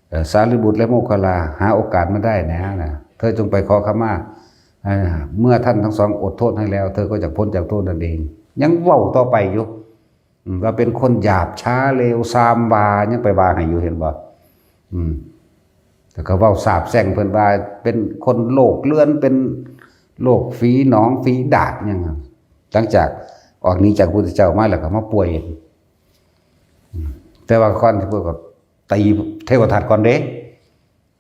เอ่อ สารีบุตรและโมคคัลลา หาโอกาสมาได้นะ นะ เธอจงไปขอขมา อ่า เมื่อท่านทั้งสองอดโทษให้แล้ว เธอก็จะพ้นจากโทษนั่นเอง ยังเว้าต่อไปอยู่ อืม ว่าเป็นคนหยาบช้าเลวซาม ว่ายังไปว่าให้อยู่ เห็นบ่ อืม แล้วก็เว้าสาปแช่งเพิ่นว่าเป็นคนโรคเรื้อน เป็นโรคฝีหนองฝีดาษหยัง หลังจากออกหนีจากพระพุทธเจ้ามาแล้วก็มาป่วย อืม แต่ว่าก่อนที่พวกก็ตีเทวทัตก่อนเด้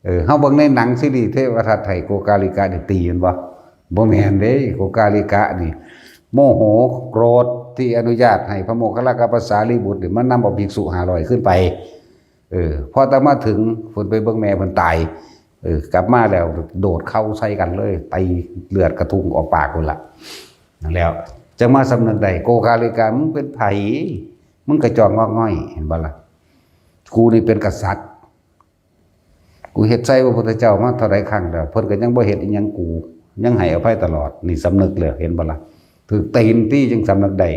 เออ เฮาเบิ่งในหนังซีรีส์เทวทัตให้โกกาลิกะนี่ตีมันบ่ บ่แม่นเด้ โกกาลิกะนี่ โมโหโกรธที่อนุญาตให้พระโมคคัลลากับพระสารีบุตรนี่มานำเอาภิกษุห้าร้อยขึ้นไป เออ พอแต่มาถึงเพิ่นไปเบิ่งแม่เพิ่นตาย เออ กลับมาแล้วโดดเข่าใส่กันเลย ตีเลือดกระทุงออกปากพุ่นละ นั่นแล้ว จังมาสำนึกได้ โกกาลิกะ มึงเป็นไผ มึงกระจอกงอกง่อย เห็นบ่ล่ะ กูนี่เป็นกษัตริย์ กูเฮ็ดใส่พระพุทธเจ้ามาเท่าใดครั้งแล้ว เพิ่นก็ยังบ่เฮ็ดอิหยังกู ยังให้อภัยตลอด นี่สำนึกแล้ว เห็นบ่ล่ะ ถืกตีนตี้จึงสำนึกได้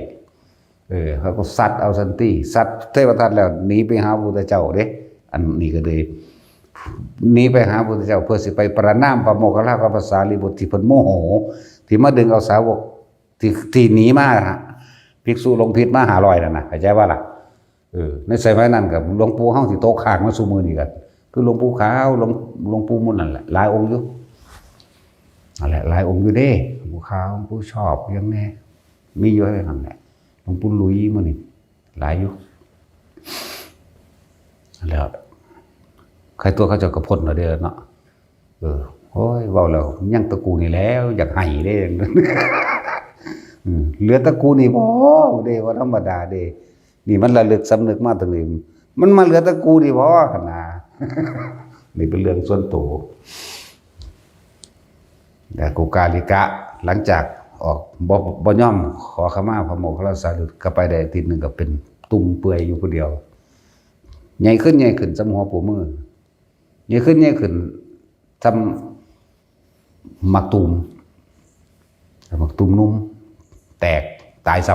เออ เขาก็ซัดเอาซั่นตี้ ซัดเทวทัตแล้วหนีไปหาพระพุทธเจ้าเด้ อันนี้ก็เลยหนีไปหาพระพุทธเจ้า เพื่อสิไปประณามพระโมคคัลลากับพระสารีบุตรที่เพิ่นโมโห ที่มาดึงเอาสาวกที่ ที่หนีมา ภิกษุหลงผิดมาห้าร้อยนั่นน่ะ เข้าใจบ่ล่ะ เออ ในสมัยนั้นก็หลวงปู่เฮาสิตกค้างมาซุมื้อนี้ก็คือหลวงปู่ขาว หลวง หลวงปู่หมุนนั่นแหละ หลายองค์อยู่ นั่นแหละ หลายองค์อยู่เด้ หลวงปู่ขาว หลวงปู่ชอบ ยังแน่ มีอยู่ให้หั่นแหละ หลวงปู่หลุยส์มื้อนี้ หลายอยู่ แล้ว ใครตัวเขาเจ้าก็พ้นแล้วเด้อเนาะ เออ โอ้ย เว้าแล้วยังตะกูนี่แล้ว อยากไห้เด้ อืม เหลือตะกูนี่บ่เด้ ว่าธรรมดาเด้ นี่มันระลึกสำนึกมาตรงนี้ มันมาเหลือตะกูนี่บ่หั่นนะ นี่เป็นเรื่องส่วนตัว แต่โกกาลิกะ หลังจาก ออกบ่บ่ยอมขอขมาพระโมคคัลลาสารีบุตร ก็ไปได้อาทิตย์หนึ่งก็เป็นตุ่มเปื่อยอยู่ผู้เดียว ใหญ่ขึ้นใหญ่ขึ้นส่ำหัวปูมือ ใหญ่ขึ้นใหญ่ขึ้นส่ำหมากตูม หมากตูมหนุ่ม แตกตายซ้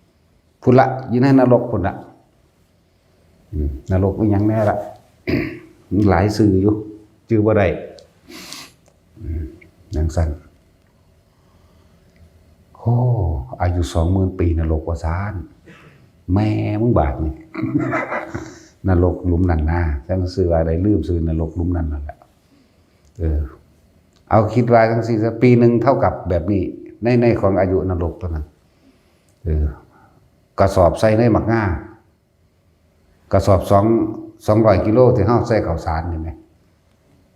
ำ พุ้นละ อยู่ในนรกพุ้นละ อืม นรกอีหยังแน่ละ หลายชื่ออยู่ ชื่อบ่ได้ อืม จั่งซั่น โอ้ อายุสองหมื่นปีนรกว่าซาน แม่มึงบาดนี่ นรกหลุมนั่นนะ จั่งชื่อว่าได้ลืมชื่อนรกหลุมนั่นนั่นแหละ เออ เอาคิดว่าจั่งซี่ซะ ปีหนึ่งเท่ากับแบบนี้ ใน ในของอายุนรกเท่านั้น เออ กระสอบใส่ในหมากง่า กระสอบสอง สองร้อยกิโลที่เฮาใส่ข้าวสารนี่แหม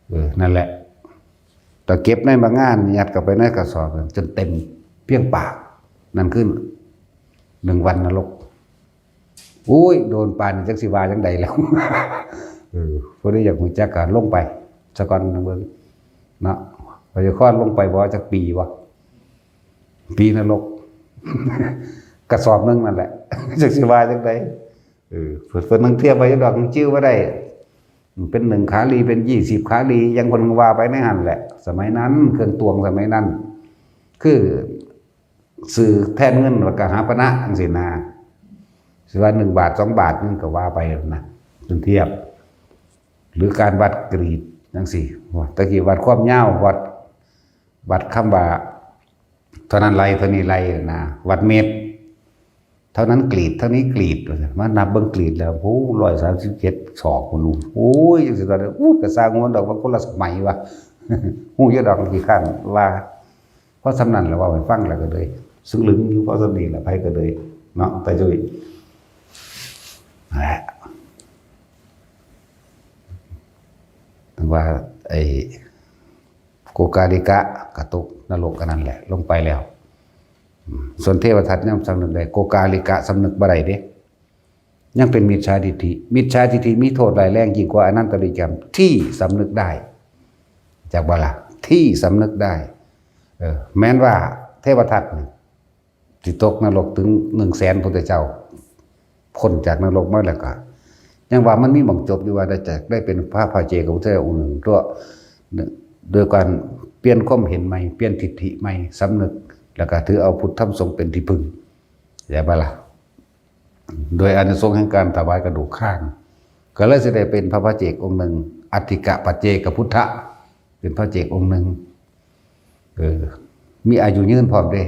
เออ นั่นแหละ แต่เก็บในหมากง่านี่ยัดเข้าไปในกระสอบนั่นจนเต็มเพียงปาก นั่นคือหนึ่งวันนรก โอ้ย โดนปานนี้จักสิว่าจั่งใดแล้ว เออ ผู้ใดอยากรู้จักก็ลงไปซะก่อนนะเบิ่ง เนาะ ว่าจะคลอดลงไปบ่จักปีวะ ปีนรก กระสอบหนึ่งนั่นแหละ จักสิว่าจั่งใด เออ เพิ่น เพิ่นนั่งเทียบไว้อยู่ดอก มันจื้อบ่ได้ เป็นหนึ่งขาลี เป็นยี่สิบขาลี ยังคนว่าไปในหั่นแหละ สมัยนั้น เครื่องตวงสมัยนั้น คือ ซื้อแทนเงิน แล้วก็หาปณะจั่งซี้นะ สิว่าหนึ่งบาท สองบาท นั่นก็ว่าไปนะ เพิ่นเทียบ หรือการวัดกรีดจั่งซี้ ว่าตะกี้วัดความยาว วัด วัดคำว่า เท่านั้นไร่ เท่านี้ไร่นะ วัดเมตร เท่านั้นกรีด เท่านี้กรีด ว่าซั่น มานับเบิ่งกรีดแล้ว โอ้ ร้อยสามสิบเจ็ดศอก พุ้น โอ้ย จั่งซี้ ตอนนั้น อู้ ก็ซ่างมันดอก ว่าคนละสมัยว่ะ ฮู้อยู่ดอก ขี้ข้านว่า เพราะส่ำนั้นแหละ เว้าให้ฟังแล้วก็เลย ซึ่งลึงอยู่ เพราะส่ำนี้แหละ ไผก็เลย เนาะ แต่จุ้ย นั่นแหละ ว่า ไอ้ โกกาลิกะก็ตกนรกอันนั้นแหละ ลงไปแล้ว อืม ส่วนเทวทัตยังสำนึกได้ โกกาลิกะสำนึกบ่ได้เด้ ยังเป็นมิจฉาทิฏฐิ มิจฉาทิฏฐิมีโทษร้ายแรงยิ่งกว่าอนันตริยกรรม ที่สำนึกได้ จักบ่ล่ะ ที่สำนึกได้ เออ แม้นว่าเทวทัตนี่ สิตกนรกถึงหนึ่งแสนพุทธเจ้า พ้นจากนรกมาแล้วก็ ยังว่ามันมีหม่องจบอยู่ ว่าได้จากได้เป็นพระปัจเจกพุทธเจ้าองค์หนึ่ง ตัว โดยการเปลี่ยนความเห็นใหม่ เปลี่ยนทิฏฐิใหม่ สำนึก แล้วก็ถือเอาพุทธธรรมสงฆ์เป็นที่พึ่ง เข้าใจบ่ล่ะ โดยอานิสงส์แห่งการถวายกระดูกข้าง ก็เลยสิได้เป็นพระปัจเจกองค์หนึ่ง อัฏฐิกะปัจเจกพุทธะ เป็นพระปัจเจกองค์หนึ่ง เออ มีอายุยืนพร้อมเด้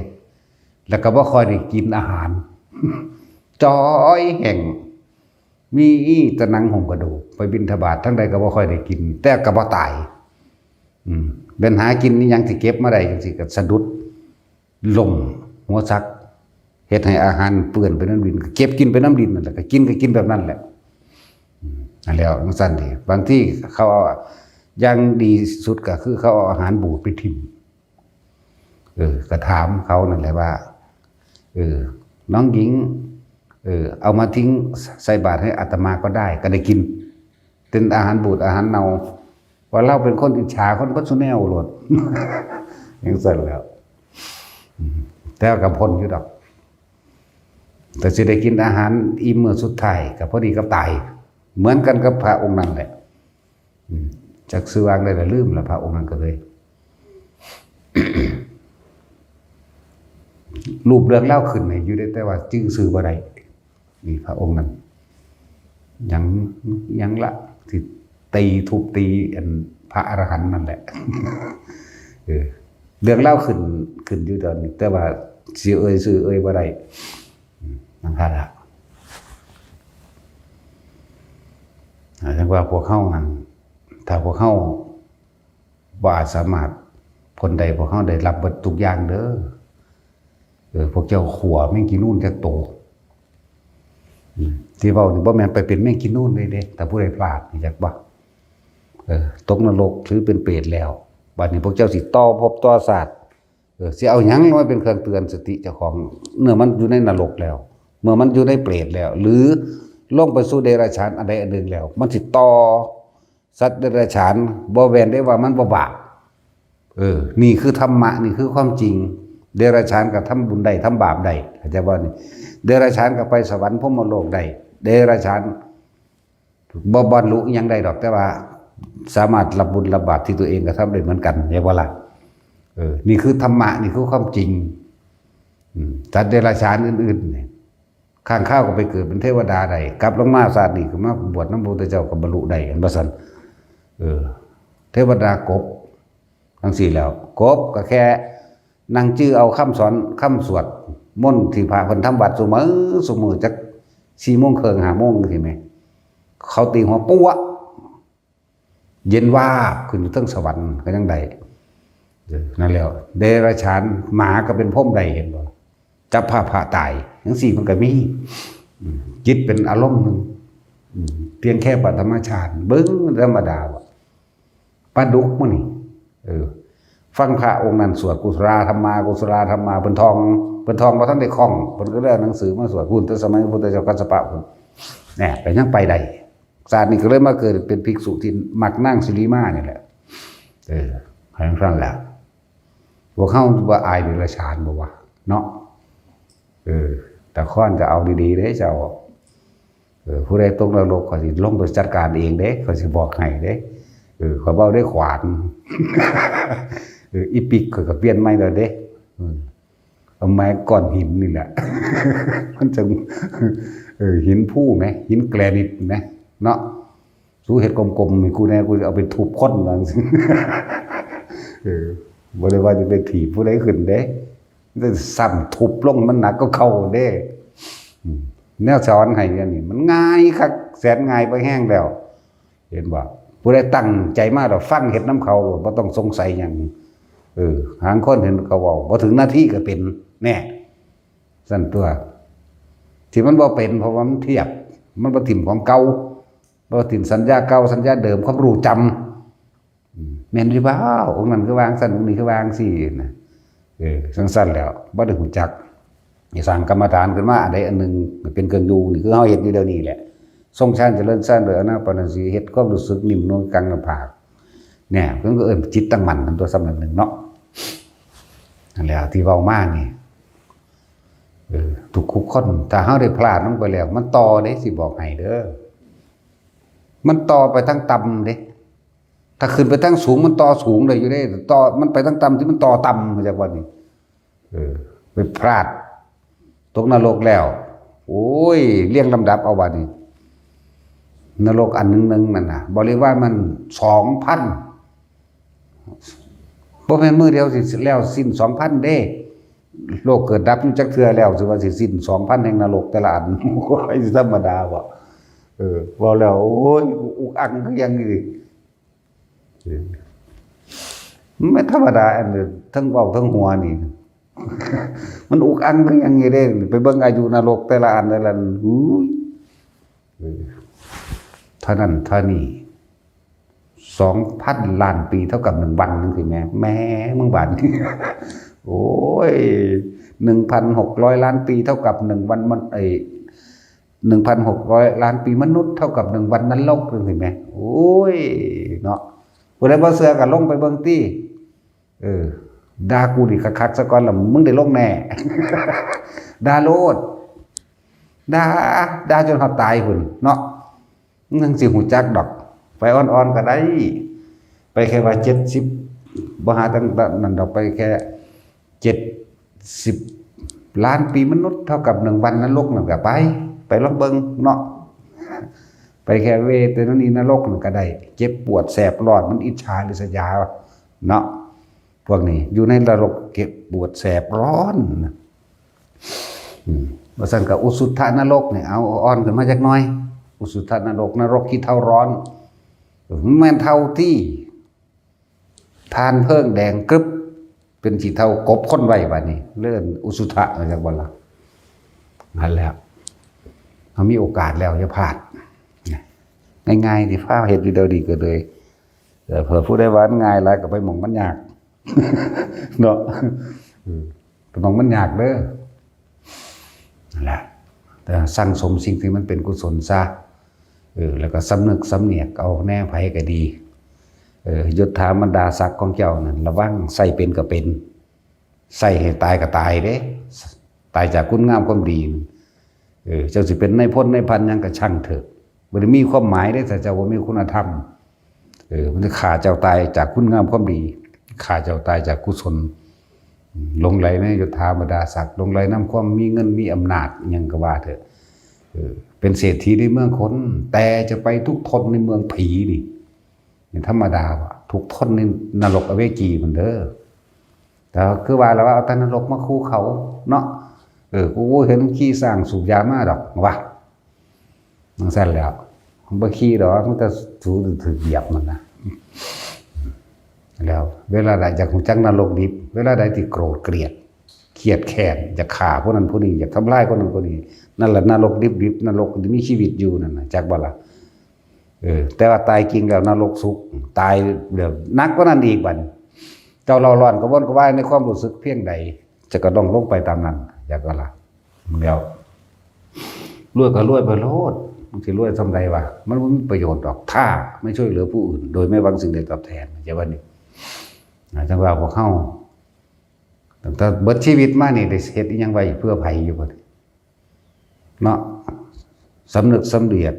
แล้วก็บ่ค่อยได้กินอาหาร จ้อยแห้ง มีแต่หนังหุ้มกระดูก ไปบิณฑบาตทางใดก็บ่ค่อยได้กิน แต่ก็บ่ตาย อืม เป็นหากินนี่ยังสิเก็บมาได้จั่งซี้ก็สะดุด ล้มหัวสัก เฮ็ดให้อาหารเปื้อนไปนำดิน ก็เก็บกินไปนำดินนั่นแหละ ก็กิน ก็กินแบบนั้นแหละ อืม นั่นแหละ จั่งซั่นเด้ บางทีเขาเอา อย่างดีสุดก็คือเขาเอาอาหารบูดไปถิ่ม เออ ก็ถามเขานั่นแหละว่า เออ น้องหญิง เออ เอามาทิ้งใส่บาตรให้อาตมาก็ได้ ก็ได้กิน เป็นอาหารบูด อาหารเน่า ว่าเราเป็นคนอิจฉาคนเบิดซุแนวโลด จั่งซั่นแหล้ว อืม แต่ก็พ้นอยู่ดอก แต่สิได้กินอาหารอิ่มมื้อสุดท้ายก็พอดีกับตาย เหมือนกันกับพระองค์นั้นแหละ อืม จักชื่อว่าจั่งใดล่ะ ลืมละ พระองค์นั้นก็เลย รูปเรื่องเล่าขึ้นให้อยู่เด้ แต่ว่าจื่อชื่อบ่ได้ นี่พระองค์นั้น ยัง ยังละ สิตี ทุบตี อันพระอรหันต์นั่นแหละ เออ เรื่องเล่าขึ้น ขึ้นอยู่ตอนนี้ แต่ว่าสิเอ่ยชื่อเอ่ยบ่ได้ อืม นั่นค่ะล่ะ อาจารย์ว่าพวกเฮานั่น ถ้าพวกเฮาบ่อาจสามารถพ้นได้ พวกเฮาได้รับเบิดทุกอย่างเด้อ เออ พวกเจ้าขั่วแมงกินนูนจักโต อืม ที่เว้านี่บ่แม่นไปเป็นแมงกินนูนเลยเด้ ถ้าผู้ใดพลาดนี่จักบ่ เออ ตกนรกถือเป็นเปรตแล้ว บัดนี้พวกเจ้าสิต่อภพต่อชาติ เออ สิเอาหยังมาเป็นเครื่องเตือนสติเจ้าของ เมื่อมันอยู่ในนรกแล้ว เมื่อมันอยู่ในเปรตแล้ว หรือลงไปสู่เดรัจฉานอันใดอันหนึ่งแล้ว มันสิต่อสัตว์เดรัจฉาน บ่แม่นได้ว่ามันบ่บาป เออ นี่คือธรรมะ นี่คือความจริง เดรัจฉานก็ทำบุญได้ ทำบาปได้ เข้าใจบ่นี่ เดรัจฉานก็ไปสวรรค์พรหมโลกได้ เดรัจฉานบ่บรรลุอิหยังได้ดอก แต่ว่าสามารถรับบุญรับบาปที่ตัวเองกระทำได้เหมือนกัน เข้าใจบ่ล่ะ เออ นี่คือธรรมะ นี่คือความจริง อืม สัตว์เดรัจฉานอื่นๆเนี่ย ข้างคาวก็ไปเกิดเป็นเทวดาได้ กลับลงมาชาตินี้ก็มาบวชนำพระพุทธเจ้าก็บรรลุได้ เห็นบ่ซั่น เออ เทวดากบ จั่งซี้แหล้ว กบก็แค่นั่งจื่อเอาคำสอน คำสวดมนต์ที่พระเพิ่นทำวัดซุมื้อ ซุมื้อจักสี่โมงครึ่ง ห้าโมงจั่งซี้แหม เขาตีหัวปั๊ว เย็นวาบขึ้นอยู่เทิงสวรรค์ก็ยังได้ เออ นั่นแหล้ว เดรัจฉาน หมาก็เป็นพรหมได้ เห็นบ่ จับพาพระตาย จั่งซี้มันก็มี อืม จิตเป็นอารมณ์หนึ่ง อืม เพียงแค่ปฐมฌาน เบิ่งธรรมดาว่ะ ปลาดุกมื้อนี่ เออ ฟังพระองค์นั้นสวดกุศลาธัมมา กุศลาธัมมา เพิ่นท่อง เพิ่นท่องบ่ทันได้คล่อง เพิ่นก็เลยเอาหนังสือมาสวด พุ้นแต่สมัยพระพุทธเจ้ากัสสปะพุ้น แหน่ ก็ยังไปได้ ชาตินี้ก็เลยมาเกิดเป็นภิกษุที่มักนางสิริมานี่แหละ เออ ให้จั่งซั่นแหละ พวกเฮาว่าอายเดรัจฉานบ่วะ เนาะ เออ ตะคอนก็เอาดีๆเด้เจ้า เออ ผู้ใดตกนรกข้อยสิลงไปจัดการเองเด้ ข้อยสิบอกให้เด้ เออ ข้อยเว้าได้ขวาน เออ อีปิกข้อยก็เปลี่ยนใหม่แล้วเด้ อืม เอาไม้ก้อนหินนี่แหละ มันจะ เออ หินภูแหม หินแกรนิตแหม เนาะ สูเฮ็ดกลมๆให้กูแหน่ กูจะเอาไปทุบคนว่าจั่งซี้ เออ บ่ได้ว่าจะไปถีบผู้ใดขึ้นเด้ แต่ซ้ำทุบลงมันหนักกว่าเก่าเด้ อืม แนวสอนให้อันนี้ มันง่ายคัก แสนง่ายไปแฮงแล้ว เห็นบ่ ผู้ใดตั้งใจมาแล้วฟังเฮ็ดนำเขาโลด บ่ต้องสงสัยหยัง เออ หางคนเห็นเขาเว้า บ่ถึงนาทีก็เป็น แน่ ซั่นตั๊ว ที่มันบ่เป็น เพราะว่ามันเทียบ มันบ่ถิ่มของเก่า บ่ถิ่มสัญญาเก่า สัญญาเดิม ความรู้จำ อืม แม่นหรือเปล่า องค์นั้นคือวาจั่งซั่น องค์นี้คือวาจั่งซี้นะ เออ จั่งซั่นแหล้ว บ่ได้รู้จัก ให้สร้างกรรมฐานขึ้นมาอันใดอันหนึ่งเป็นเครื่องอยู่ นี่คือเฮาเฮ็ดอยู่เดี๋ยวนี้แหละ ทรงฌานเจริญฌานโดยอานาปานสติ เฮ็ดความรู้สึกนิ่มนวลกลางหน้าผาก เนี่ย เพิ่นก็เอิ้นจิตตั้งมั่นนั่นตั๊ว ส่ำนั้นหนึ่งเนาะ นั่นแหละที่เว้ามานี่ เออ ทุกๆคน ถ้าเฮาได้พลาดลงไปแล้ว มันต่อเด้ สิบอกให้เด้อ มันต่อไปทางต่ำเด้ ถ้าขึ้นไปทางสูงมันต่อสูงได้อยู่เด้ ต่อ มันไปทางต่ำที่มันต่อต่ำ เข้าใจบ่นี่ เออ ไปพลาด ตกนรกแล้ว โอ้ย เรียงลำดับเอาบัดนี้ นรกอันหนึ่งๆนั่นน่ะ บริวารมันสองพัน บ่แม่นมื้อเดียวสิแล้วสิ้นสองพันเด้ โลกเกิดดับอยู่จักเทื่อแล้ว สิว่าสิสิ้นสองพันแห่งนรกแต่ละอัน โอ้ย สิธรรมดาบ่ เออ เว้าแล้ว โอ้ย อุกอักคือหยังนี่ เออ มันไม่ธรรมดา อันนี้ทั้งเว้าทั้งหัวนี่ มันอุกอักคือหยังนี่เด้ ไปเบิ่งอายุนรกแต่ละอันแต่ละอัน อุ้ย เออ เท่านั้นเท่านี้ สองพันล้านปีเท่ากับหนึ่งวันจั่งซี้แหม แหม มึงบาดนี้ โอ้ย หนึ่งพันหกร้อยล้านปีเท่ากับหนึ่งวัน มัน ไอ้ หนึ่งพันหกร้อยล้านปีมนุษย์เท่ากับหนึ่งวันนรกจั่งซี้แหม โอ้ย เนาะ ผู้ใดบ่เชื่อก็ลงไปเบิ่งติ เออ ด่ากูนี่คักๆซะก่อนล่ะ มึงได้ลงแน่ ด่าโลด ด่า ด่าจนฮอดตายพุ้นเนาะ มึงจั่งสิฮู้จักดอก ไปอ่อนๆก็ได้ ไปแค่ว่าเจ็ดสิบ บ่หาตั้งนั้นดอก ไปแค่เจ็ดสิบล้านปีมนุษย์เท่ากับหนึ่งวันนรกนั่นก็ไป ไปลองเบิ่งเนาะ ไปแค่เวทนานีนรกนั่นก็ได้ เจ็บปวดแสบร้อน มันอิจฉาริษยาเนาะ พวกนี้อยู่ในนรกเจ็บปวดแสบร้อนนะ อืม ว่าซั่นก็อุสุทธนรกเนี่ย เอาอ่อนขึ้นมาจักหน่อย อุสุทธนรก นรกขี้เถ้าร้อน แม่นเถ้าที่ ถ่านเพลิงแดงกรึบ เป็นขี้เถ้ากบคนไว้บัดนี้ เอิ้นอุสุทธะ ว่าจั่งบ่ล่ะ นั่นแหละ เฮามีโอกาสแล้วอย่าพลาด ง่ายๆ ที่พาเฮ็ดอยู่เดี๋ยวนี้ก็เลย เออ เผื่อผู้ใดว่ามันง่ายหลายก็ไปหม่องมันยาก เนาะ เออ ไปหม่องมันยากเด้อ นั่นแหละ แต่สั่งสมสิ่งที่มันเป็นกุศลซะ เออ แล้วก็สำนึกสำเนียกเอาแน่ไผก็ดี เออ ยศถาบรรดาศักดิ์ของเจ้านั่น ระวังใส่เป็นก็เป็น ใส่ให้ตายก็ตายเด้ ตายจากคุณงามความดี เออ เจ้าสิเป็นนายพลนายพันหยังก็ช่างเถอะ บ่ได้มีความหมายเด้ ถ้าเจ้าบ่มีคุณธรรม เออ มันจะฆ่าเจ้าตายจากคุณงามความดี ฆ่าเจ้าตายจากกุศล หลงไหลในยศถาบรรดาศักดิ์ หลงไหลนำความมีเงินมีอำนาจอิหยังก็ว่าเถอะ เออ เป็นเศรษฐีในเมืองคน แต่จะไปทุกข์ทนในเมืองผีนี่ นี่ธรรมดาว่ะ ทุกข์ทนในนรกอเวจีพุ้นเด้อ แต่คือว่าแล้วว่าเอาแต่นรกมาคู่เขาเนาะ เออ กูเห็นขี่ช้างสูบยามาดอกว่ะ จั่งซั้นแหล้ว บ่ขี่ดอก มันจะสูถืกเหยียบมันนะ แล้วเวลาใดอยากรู้จักนรกดิบ เวลาใดที่โกรธเกลียด เครียดแค้น อยากฆ่าผู้นั้นผู้นี้ อยากทำลายคนนั้นคนนี้ นั่นแหละนรกดิบๆ นรกที่มีชีวิตอยู่นั่นน่ะ จักบ่ล่ะ เออ แต่ว่าตายจริงแล้วนรกสุคติ ตายแบบหนักกว่านั้นอีกบัดนี้ เจ้าเร่าร้อนกระวนกระวายในความรู้สึกเพียงใด จะกระด้างลงไปตามนั้น จักบ่ล่ะ แล้ว รวยก็รวยไปโลด มันสิรวยส่ำใดวะ มันบ่มีประโยชน์ดอก ถ้าไม่ช่วยเหลือผู้อื่น โดยไม่หวังสิ่งใดตอบแทน เข้าใจบ่นี่ นะ จั่งว่าพวกเฮา ตั้งแต่เบิดชีวิตมานี่ได้เฮ็ดอิหยังไว้เพื่อไผอยู่บ่นี่ เนาะ สำนึกสำเดียด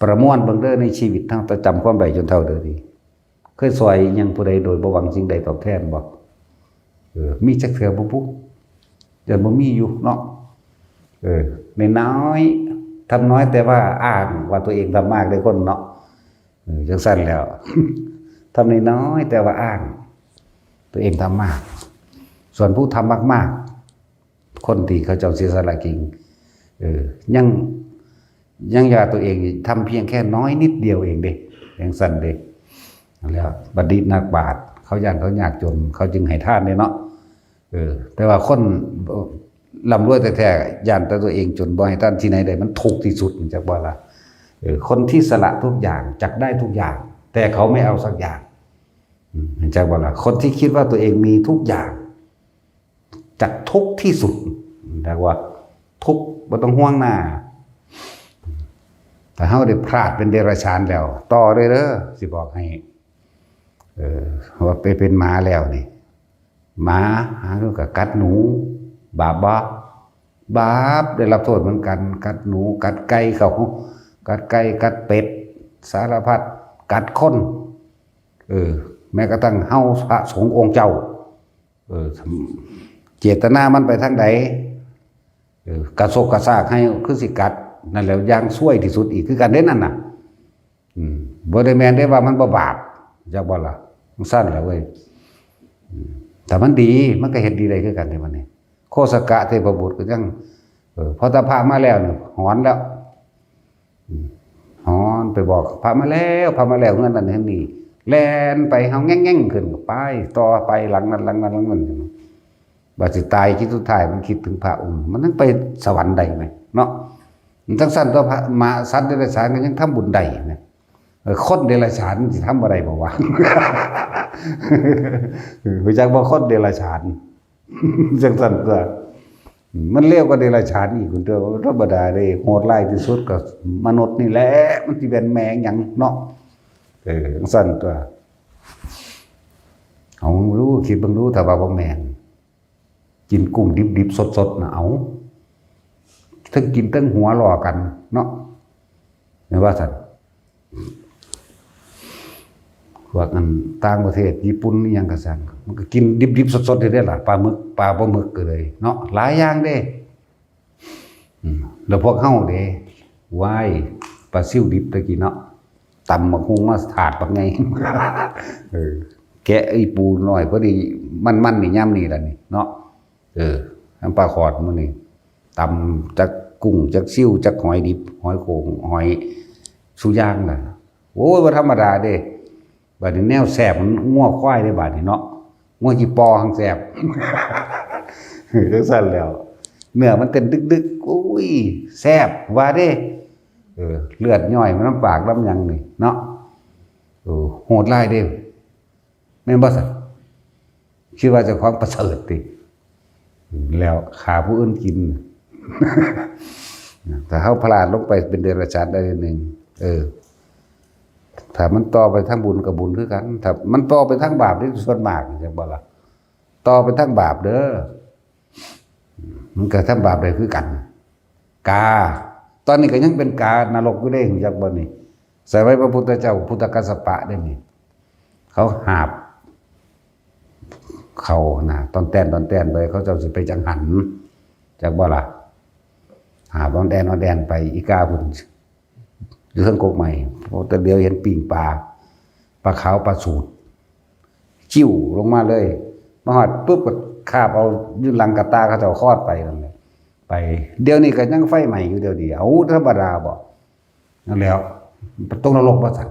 ประมวลเบิ่งเด้อในชีวิตตั้งแต่จำความได้จนเฒ่าเด้อนี่ เคยซ่อยอิหยังผู้ใดโดยบ่หวังสิ่งใดตอบแทนบ่ เออ มีจักเทื่อบ่บุ ยังบ่มีอยู่เนาะ เออ น้อยๆ ทำน้อยแต่ว่าอ้างว่าตัวเองทำมากเด้อคนเนาะ เออ จั่งซั้นแหล้ว ทำน้อยๆ แต่ว่าอ้าง ตัวเองทำมาก ส่วนผู้ทำมากๆ คนที่เขาเจ้าเสียสละจริง เออ ยัง ยังว่าตัวเองทำเพียงแค่น้อยนิดเดียวเองเด้ จั่งซั้นเด้ แล้วบัณฑิตนักปราชญ์เขาย่านเขายากจน เขาจึงให้ทานเด้เนาะ เออ แต่ว่าคนร่ำรวยแท้ๆ ย่านแต่ตัวเองจน บ่ให้ทานที่ไหนได้ มันทุกข์ที่สุด จักบ่ล่ะ เออ คนที่สละทุกอย่างจักได้ทุกอย่าง แต่เขาไม่เอาสักอย่าง อืม จักบ่ล่ะ คนที่คิดว่าตัวเองมีทุกอย่าง จักทุกข์ที่สุด เรียกว่าทุกข์บ่ต้องห่วงหน้า ถ้าเฮาได้พลาดเป็นเดรัจฉานแล้ว ต่อเลยเด้อ สิบอกให้ เออ ว่าไปเป็นหมาแล้วนี่ หมาหาก็กัดหนู บาปบ่ บาป ได้รับโทษเหมือนกัน กัดหนู กัดไก่เขา กัดไก่ กัดเป็ด สารพัด กัดคน เออ แม้กระทั่งเฮาพระสงฆ์องค์เจ้า เออ เจตนามันไปทางใด เออ กระซกกระซากให้คือสิกัด นั่นแหละอย่างซวยที่สุดอีกคือกันเด้นั่นน่ะ อืม บ่ได้แม่นได้ว่ามันบ่บาป จักบ่ล่ะ มันซั่นแหละเว้ย อืม ถ้ามันดี มันก็เฮ็ดดีได้คือกันเด้บัดนี้ โคสกะเทพบุตรก็ยัง เออ พอตาพระมาแล้วนี่ หอนแล้ว อืม หอนไปบอกพระมาแล้ว พระมาแล้ว เฮือนนั่นเฮือนนี่ แล่นไปเฮาแง่งๆ ขึ้น ไป ต่อไป หลังนั้น หลังนั้น หลังนั้น บัดสิตาย คิดสุดท้ายมันคิดถึงพระองค์ มันทั้งไปสวรรค์ได้ไหม เนาะ มันจั่งซั่นตัวพระ หมาสัตว์เดรัจฉานก็ยังทำบุญได้นะ เออ คนเดรัจฉานมันสิทำบ่ได้บ่วะ เออ รู้จักบ่คนเดรัจฉาน จั่งซั่นตัว มันเลวกว่าเดรัจฉานอีกคุณเด้อ ธรรมดาเด้ โหดร้ายที่สุดก็มนุษย์นี่แหละ มันสิเป็นแม่งหยังเนาะ เออ จั่งซั่นตัว เอารู้ คิดเบิ่งรู้ ถ้าว่าบ่แม่น กินกุ้งดิบๆ สดๆ นะ เอา ทั้งกินทั้งหัวล้อกันเนาะ แม่นว่าซั่น พวกอันต่างประเทศ ญี่ปุ่นอิหยังก็ซั่น มันก็กินดิบๆ สดๆ นี่เด้ล่ะ ปลาหมึก ปลาบ่หมึกก็เลยเนาะ หลายอย่างเด้ อืม แล้วพวกเฮาเด้ ว้าย ปลาซิวดิบตะกี้เนาะ ตำบักหุ่งมาถาดบักใหญ่ เออ แกะอีปูน้อยพอดี มันๆ นี่ยามนี้ล่ะนี่เนาะ เออ น้ำปลาขอดมื้อนี้ ตำจักกุ้ง จักซิว จักหอยดิบ หอยโขง หอยสุย่างน่ะ โอ้ย บ่ธรรมดาเด้ บัดนี้แนวแซ่บมันงัวควายเด้ บัดนี้เนาะ งัวขี้ปอหั้งแซ่บ จั่งซั่นแล้ว เนื้อมันเต้นดึกๆ โอ้ย แซ่บว่าเด้ เออ เลือดย้อยมันน้ำปากน้ำหยังนี่เนาะ เออ โหดร้ายเด้ แม่นบ่ซั่น คิดว่าเจ้าของประเสริฐติ แล้วฆ่าผู้อื่นกิน ถ้าเฮาพลาดลงไปเป็นเดรัจฉานได้หนึ่ง เออ ถ้ามันต่อไปทางบุญก็บุญคือกัน ถ้ามันต่อไปทางบาปนี่ส่วนมาก จั่งบ่ล่ะ ต่อไปทางบาปเด้อ มันก็ทำบาปได้คือกัน กา ตอนนี้ก็ยังเป็นกานรกอยู่เด้ รู้จักบ่นี่ สมัยพระพุทธเจ้า พุทธกัสสปะเด้นี่ เขาหาบ เขานะ ตอนแต้นตอนแต้นไป เขาเจ้าสิไปจังหัน จักบ่ล่ะ หาบตอนแต้นตอนแต้นไป อีกาพุ่น อยู่เทิงกกไม้ พอแต่เดียวเห็นปิ้งปลา ปลาขาวปลาสูด จิ้วลงมาเลย มาฮอดปุ๊บก็คาบเอาอยู่หลังกระตาเขาเจ้าคอดไปนั่นแหละ ไป เดี๋ยวนี้ก็ยังไฟไหม้อยู่เดี๋ยวนี้ เอาธรรมดาบ่ นั่นแหล้ว ตกนรกว่าซั่น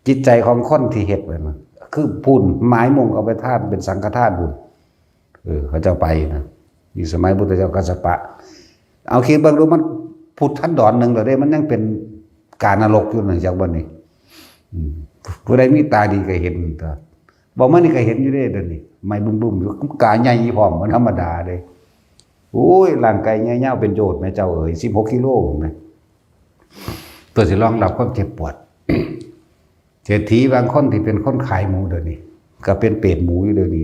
จิตใจของคนที่เฮ็ดไว้นะ คือพู้นหมายมุ่งเอาไปทานเป็นสังฆทานพู้น เออ เขาเจ้าไปนะ อยู่สมัยพุทธเจ้ากัสสปะ เอาคิดเบิ่งดู มันพุทธันดรหนึ่งแล้วเด้ มันยังเป็นกานรกอยู่นะ จักบ่นี่ อืม ผู้ใดมีตาดีก็เห็นตัว บอกมานี่ก็เห็นอยู่เด้ เดี๋ยวนี้ ไหม้บึ้มๆอยู่ กาใหญ่พร้อม บ่ธรรมดาเด้ โอ้ย ร่างกายใหญ่ยาวเป็นโยชน์แม่เจ้าเอ๋ย สิบหกกิโลแม่ เพื่อสิรองรับความเจ็บปวด เศรษฐีบางคนที่เป็นคนขายหมูเดี๋ยวนี้ ก็เป็นเปรตหมูอยู่เดี๋ยวนี้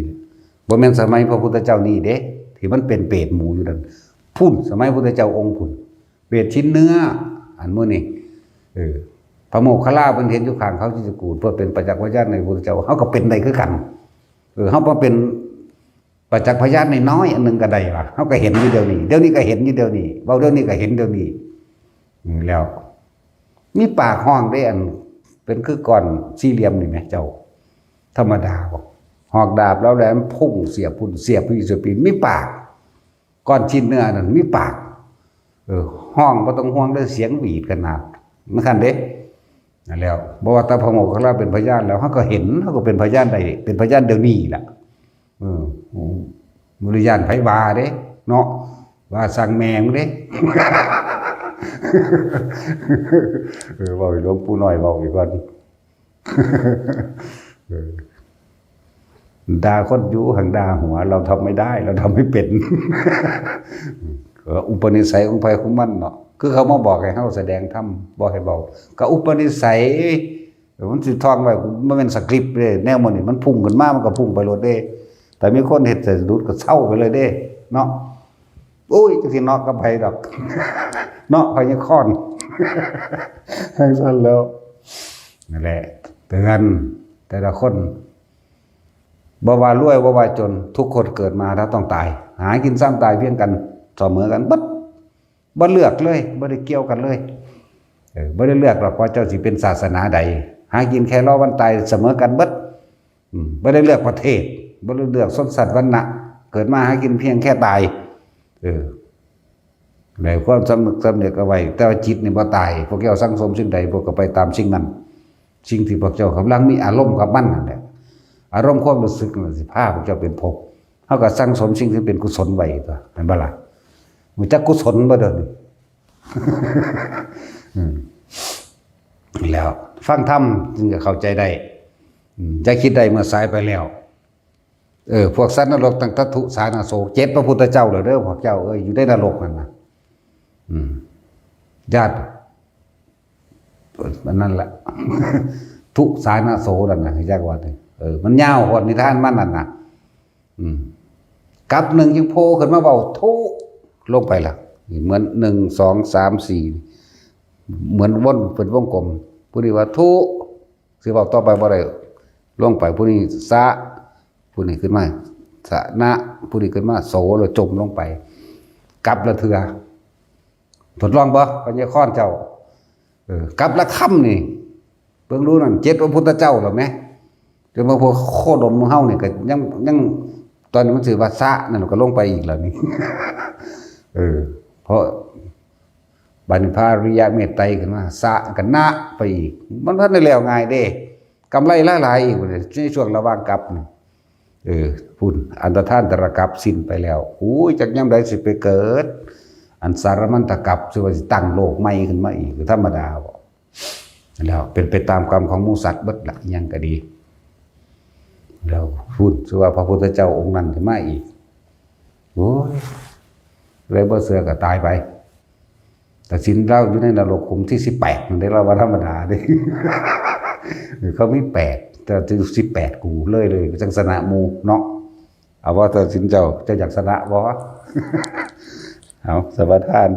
บ่แม่นสมัยพระพุทธเจ้านี่เด้ ที่มันเป็นเปรตหมูอยู่นั่น พุ้น สมัยพุทธเจ้าองค์พุ้น เปรตชิ้นเนื้อ อันมื้อนี้ เออ พระโมคคัลลาเพิ่นเห็นอยู่ข้างเขาคิจกูฏ เพื่อเป็นประจักษ์พยานในพุทธเจ้า เฮาก็เป็นได้คือกัน เออ เฮาบ่เป็นประจักษ์พยานน้อยๆอันหนึ่งก็ได้วะ เฮาก็เห็นอยู่เดี๋ยวนี้ เดี๋ยวนี้ก็เห็นอยู่เดี๋ยวนี้ เว้าเดี๋ยวนี้ก็เห็นเดี๋ยวนี้ อืม แล้ว มีปากฮ้องเด้ อันเป็นคือก้อนสี่เหลี่ยมนี่แหมเจ้า ธรรมดาบ่ หอกดาบแล้วแหลมพุ่งเสียบพุ้นเสียบพีเสียบพี มีปาก ก้อนชิ้นเนื้อนั่นมีปาก เออ ฮ้องบ่ต้องห่วงเด้อ เสียงหวีดขนาด มันคันเด้ นั่นแล้ว บ่ว่าแต่พระโมคคัลลาเป็นพยานแล้ว เฮาก็เห็น เฮาก็เป็นพยานได้ เป็นพยานเดี๋ยวนี้ล่ะ เออ บ่ได้ย้านไผว่าเด้ เนาะ ว่าสั่งแม่งเด้ เออ เว้าให้หลวงปู่น้อยเว้าอีกก่อน เออ ด่าคนอยู่ หังด่าหัว เราทำไม่ได้ เราทำไม่เป็น ก็อุปนิสัยของไผของมันเนาะ คือเขามาบอกให้เฮาแสดงธรรม บ่ให้เว้า ก็อุปนิสัย มันสิท่องไว้ มันเป็นสคริปต์เด้ แนวมันนี่ มันพุ่งขึ้นมา มันก็พุ่งไปโลดเด้ แต่มีคนเฮ็ดสะดุดก็เซาไปเลยเด้ เนาะ โอ้ย จักสิเนาะกับไผดอก เนาะ ไผยังค้อน จังซั่นแล้ว นั่นแหละ เตือนแต่ละคน บ่ว่ารวย บ่ว่าจน ทุกคนเกิดมาแล้วต้องตาย หากินซ้ำตายเพียงกัน เสมอกันเบิด บ่เลือกเลย บ่ได้เกี่ยวกันเลย เออ บ่ได้เลือกหรอกว่าเจ้าสิเป็นศาสนาใด หากินแค่รอวันตายเสมอกันเบิด อืม บ่ได้เลือกประเทศ บ่ได้เลือกชนชั้นวรรณะ เกิดมาหากินเพียงแค่ตาย เออ ได้ความสำนึกสำนึกเอาไว้ แต่ว่าจิตนี่บ่ตาย พวกเจ้าสั่งสมสิ่งใด พวกก็ไปตามสิ่งนั้น สิ่งที่พวกเจ้ากำลังมีอารมณ์กับมันนั่นแหละ อารมณ์ความรู้สึกนั่นสิพาพวกเจ้าเป็นภพ เฮาก็สั่งสมสิ่งที่เป็นกุศลไว้ตัว แม่นบ่ล่ะ รู้จักกุศลบ่เดี๋ยวนี้ อืม แล้วฟังธรรมจึงจะเข้าใจได้ อืม อย่าคิดได้เมื่อสายไปแล้ว เออ พวกสัตว์นรกตั้งแต่ทุสานาโส เจ็ดพระพุทธเจ้าแล้วเด้อ พวกเจ้าเอ้ย อยู่ในนรกนั่นน่ะ อืม ญาติ อันนั้นแหละ ทุสานาโสนั่นน่ะ จักว่านี่ เออ มันยาวฮอดนิทานมันนั่นน่ะ อืม กับหนึ่งยังโผล่ขึ้นมาเว้าทุ ลงไปละ เหมือนหนึ่ง สอง สาม สี่ เหมือนวนเป็นวงกลม ผู้นี้ว่าทุ สิเว้าต่อไปบ่ได้ ลงไป ผู้นี้สะ ผู้นี้ขึ้นมา สะนะ ผู้นี้ขึ้นมาโส แล้วจมลงไป กลับละเทื่อ ทดลองบ่ พญาคอนเจ้า เออ กลับละค่ำนี่ เบิ่งดูนั่น เจ็ดพระพุทธเจ้าแล้วแหม จนมาพวกโคดมเฮานี่ก็ยัง ยัง ตอนนี้มันสิว่าสะนั่นก็ลงไปอีกแล้วนี่ เออ เพราะบาดนี้พระอริยะเมตไตรขึ้นมา สะก็นะไปอีก มันบ่ทันได้แล้วง่ายเด้ กำไรหลายๆอีกบัดนี้ ในช่วงระหว่างกลับนี่ เออ พุ้น อันตรธานตรกัปป์สิ้นไปแล้ว โอ้ย จักยามใดสิไปเกิด อันสารมัณฑกัปป์ สิว่าสิตั้งโลกใหม่ขึ้นมาอีก ธรรมดาบ่ แล้วเป็นไปตามกรรมของหมู่สัตว์เบิดละ อิหยังก็ดี แล้วพุ้น สิว่าพระพุทธเจ้าองค์นั้นสิมาอีก โอ้ย เลยบ่เชื่อก็ตายไป ตัดสินลาวอยู่ในนรกขุมที่สิบแปดนั่นเด้ ลาวว่าธรรมดาเด้ เขามีแปด แต่ถึงสิบแปดกูเลย เลยจังสนะหมู่เนาะ เอาว่าตัดสินเจ้า เจ้าอยากชนะบ่ เอาสมาทาน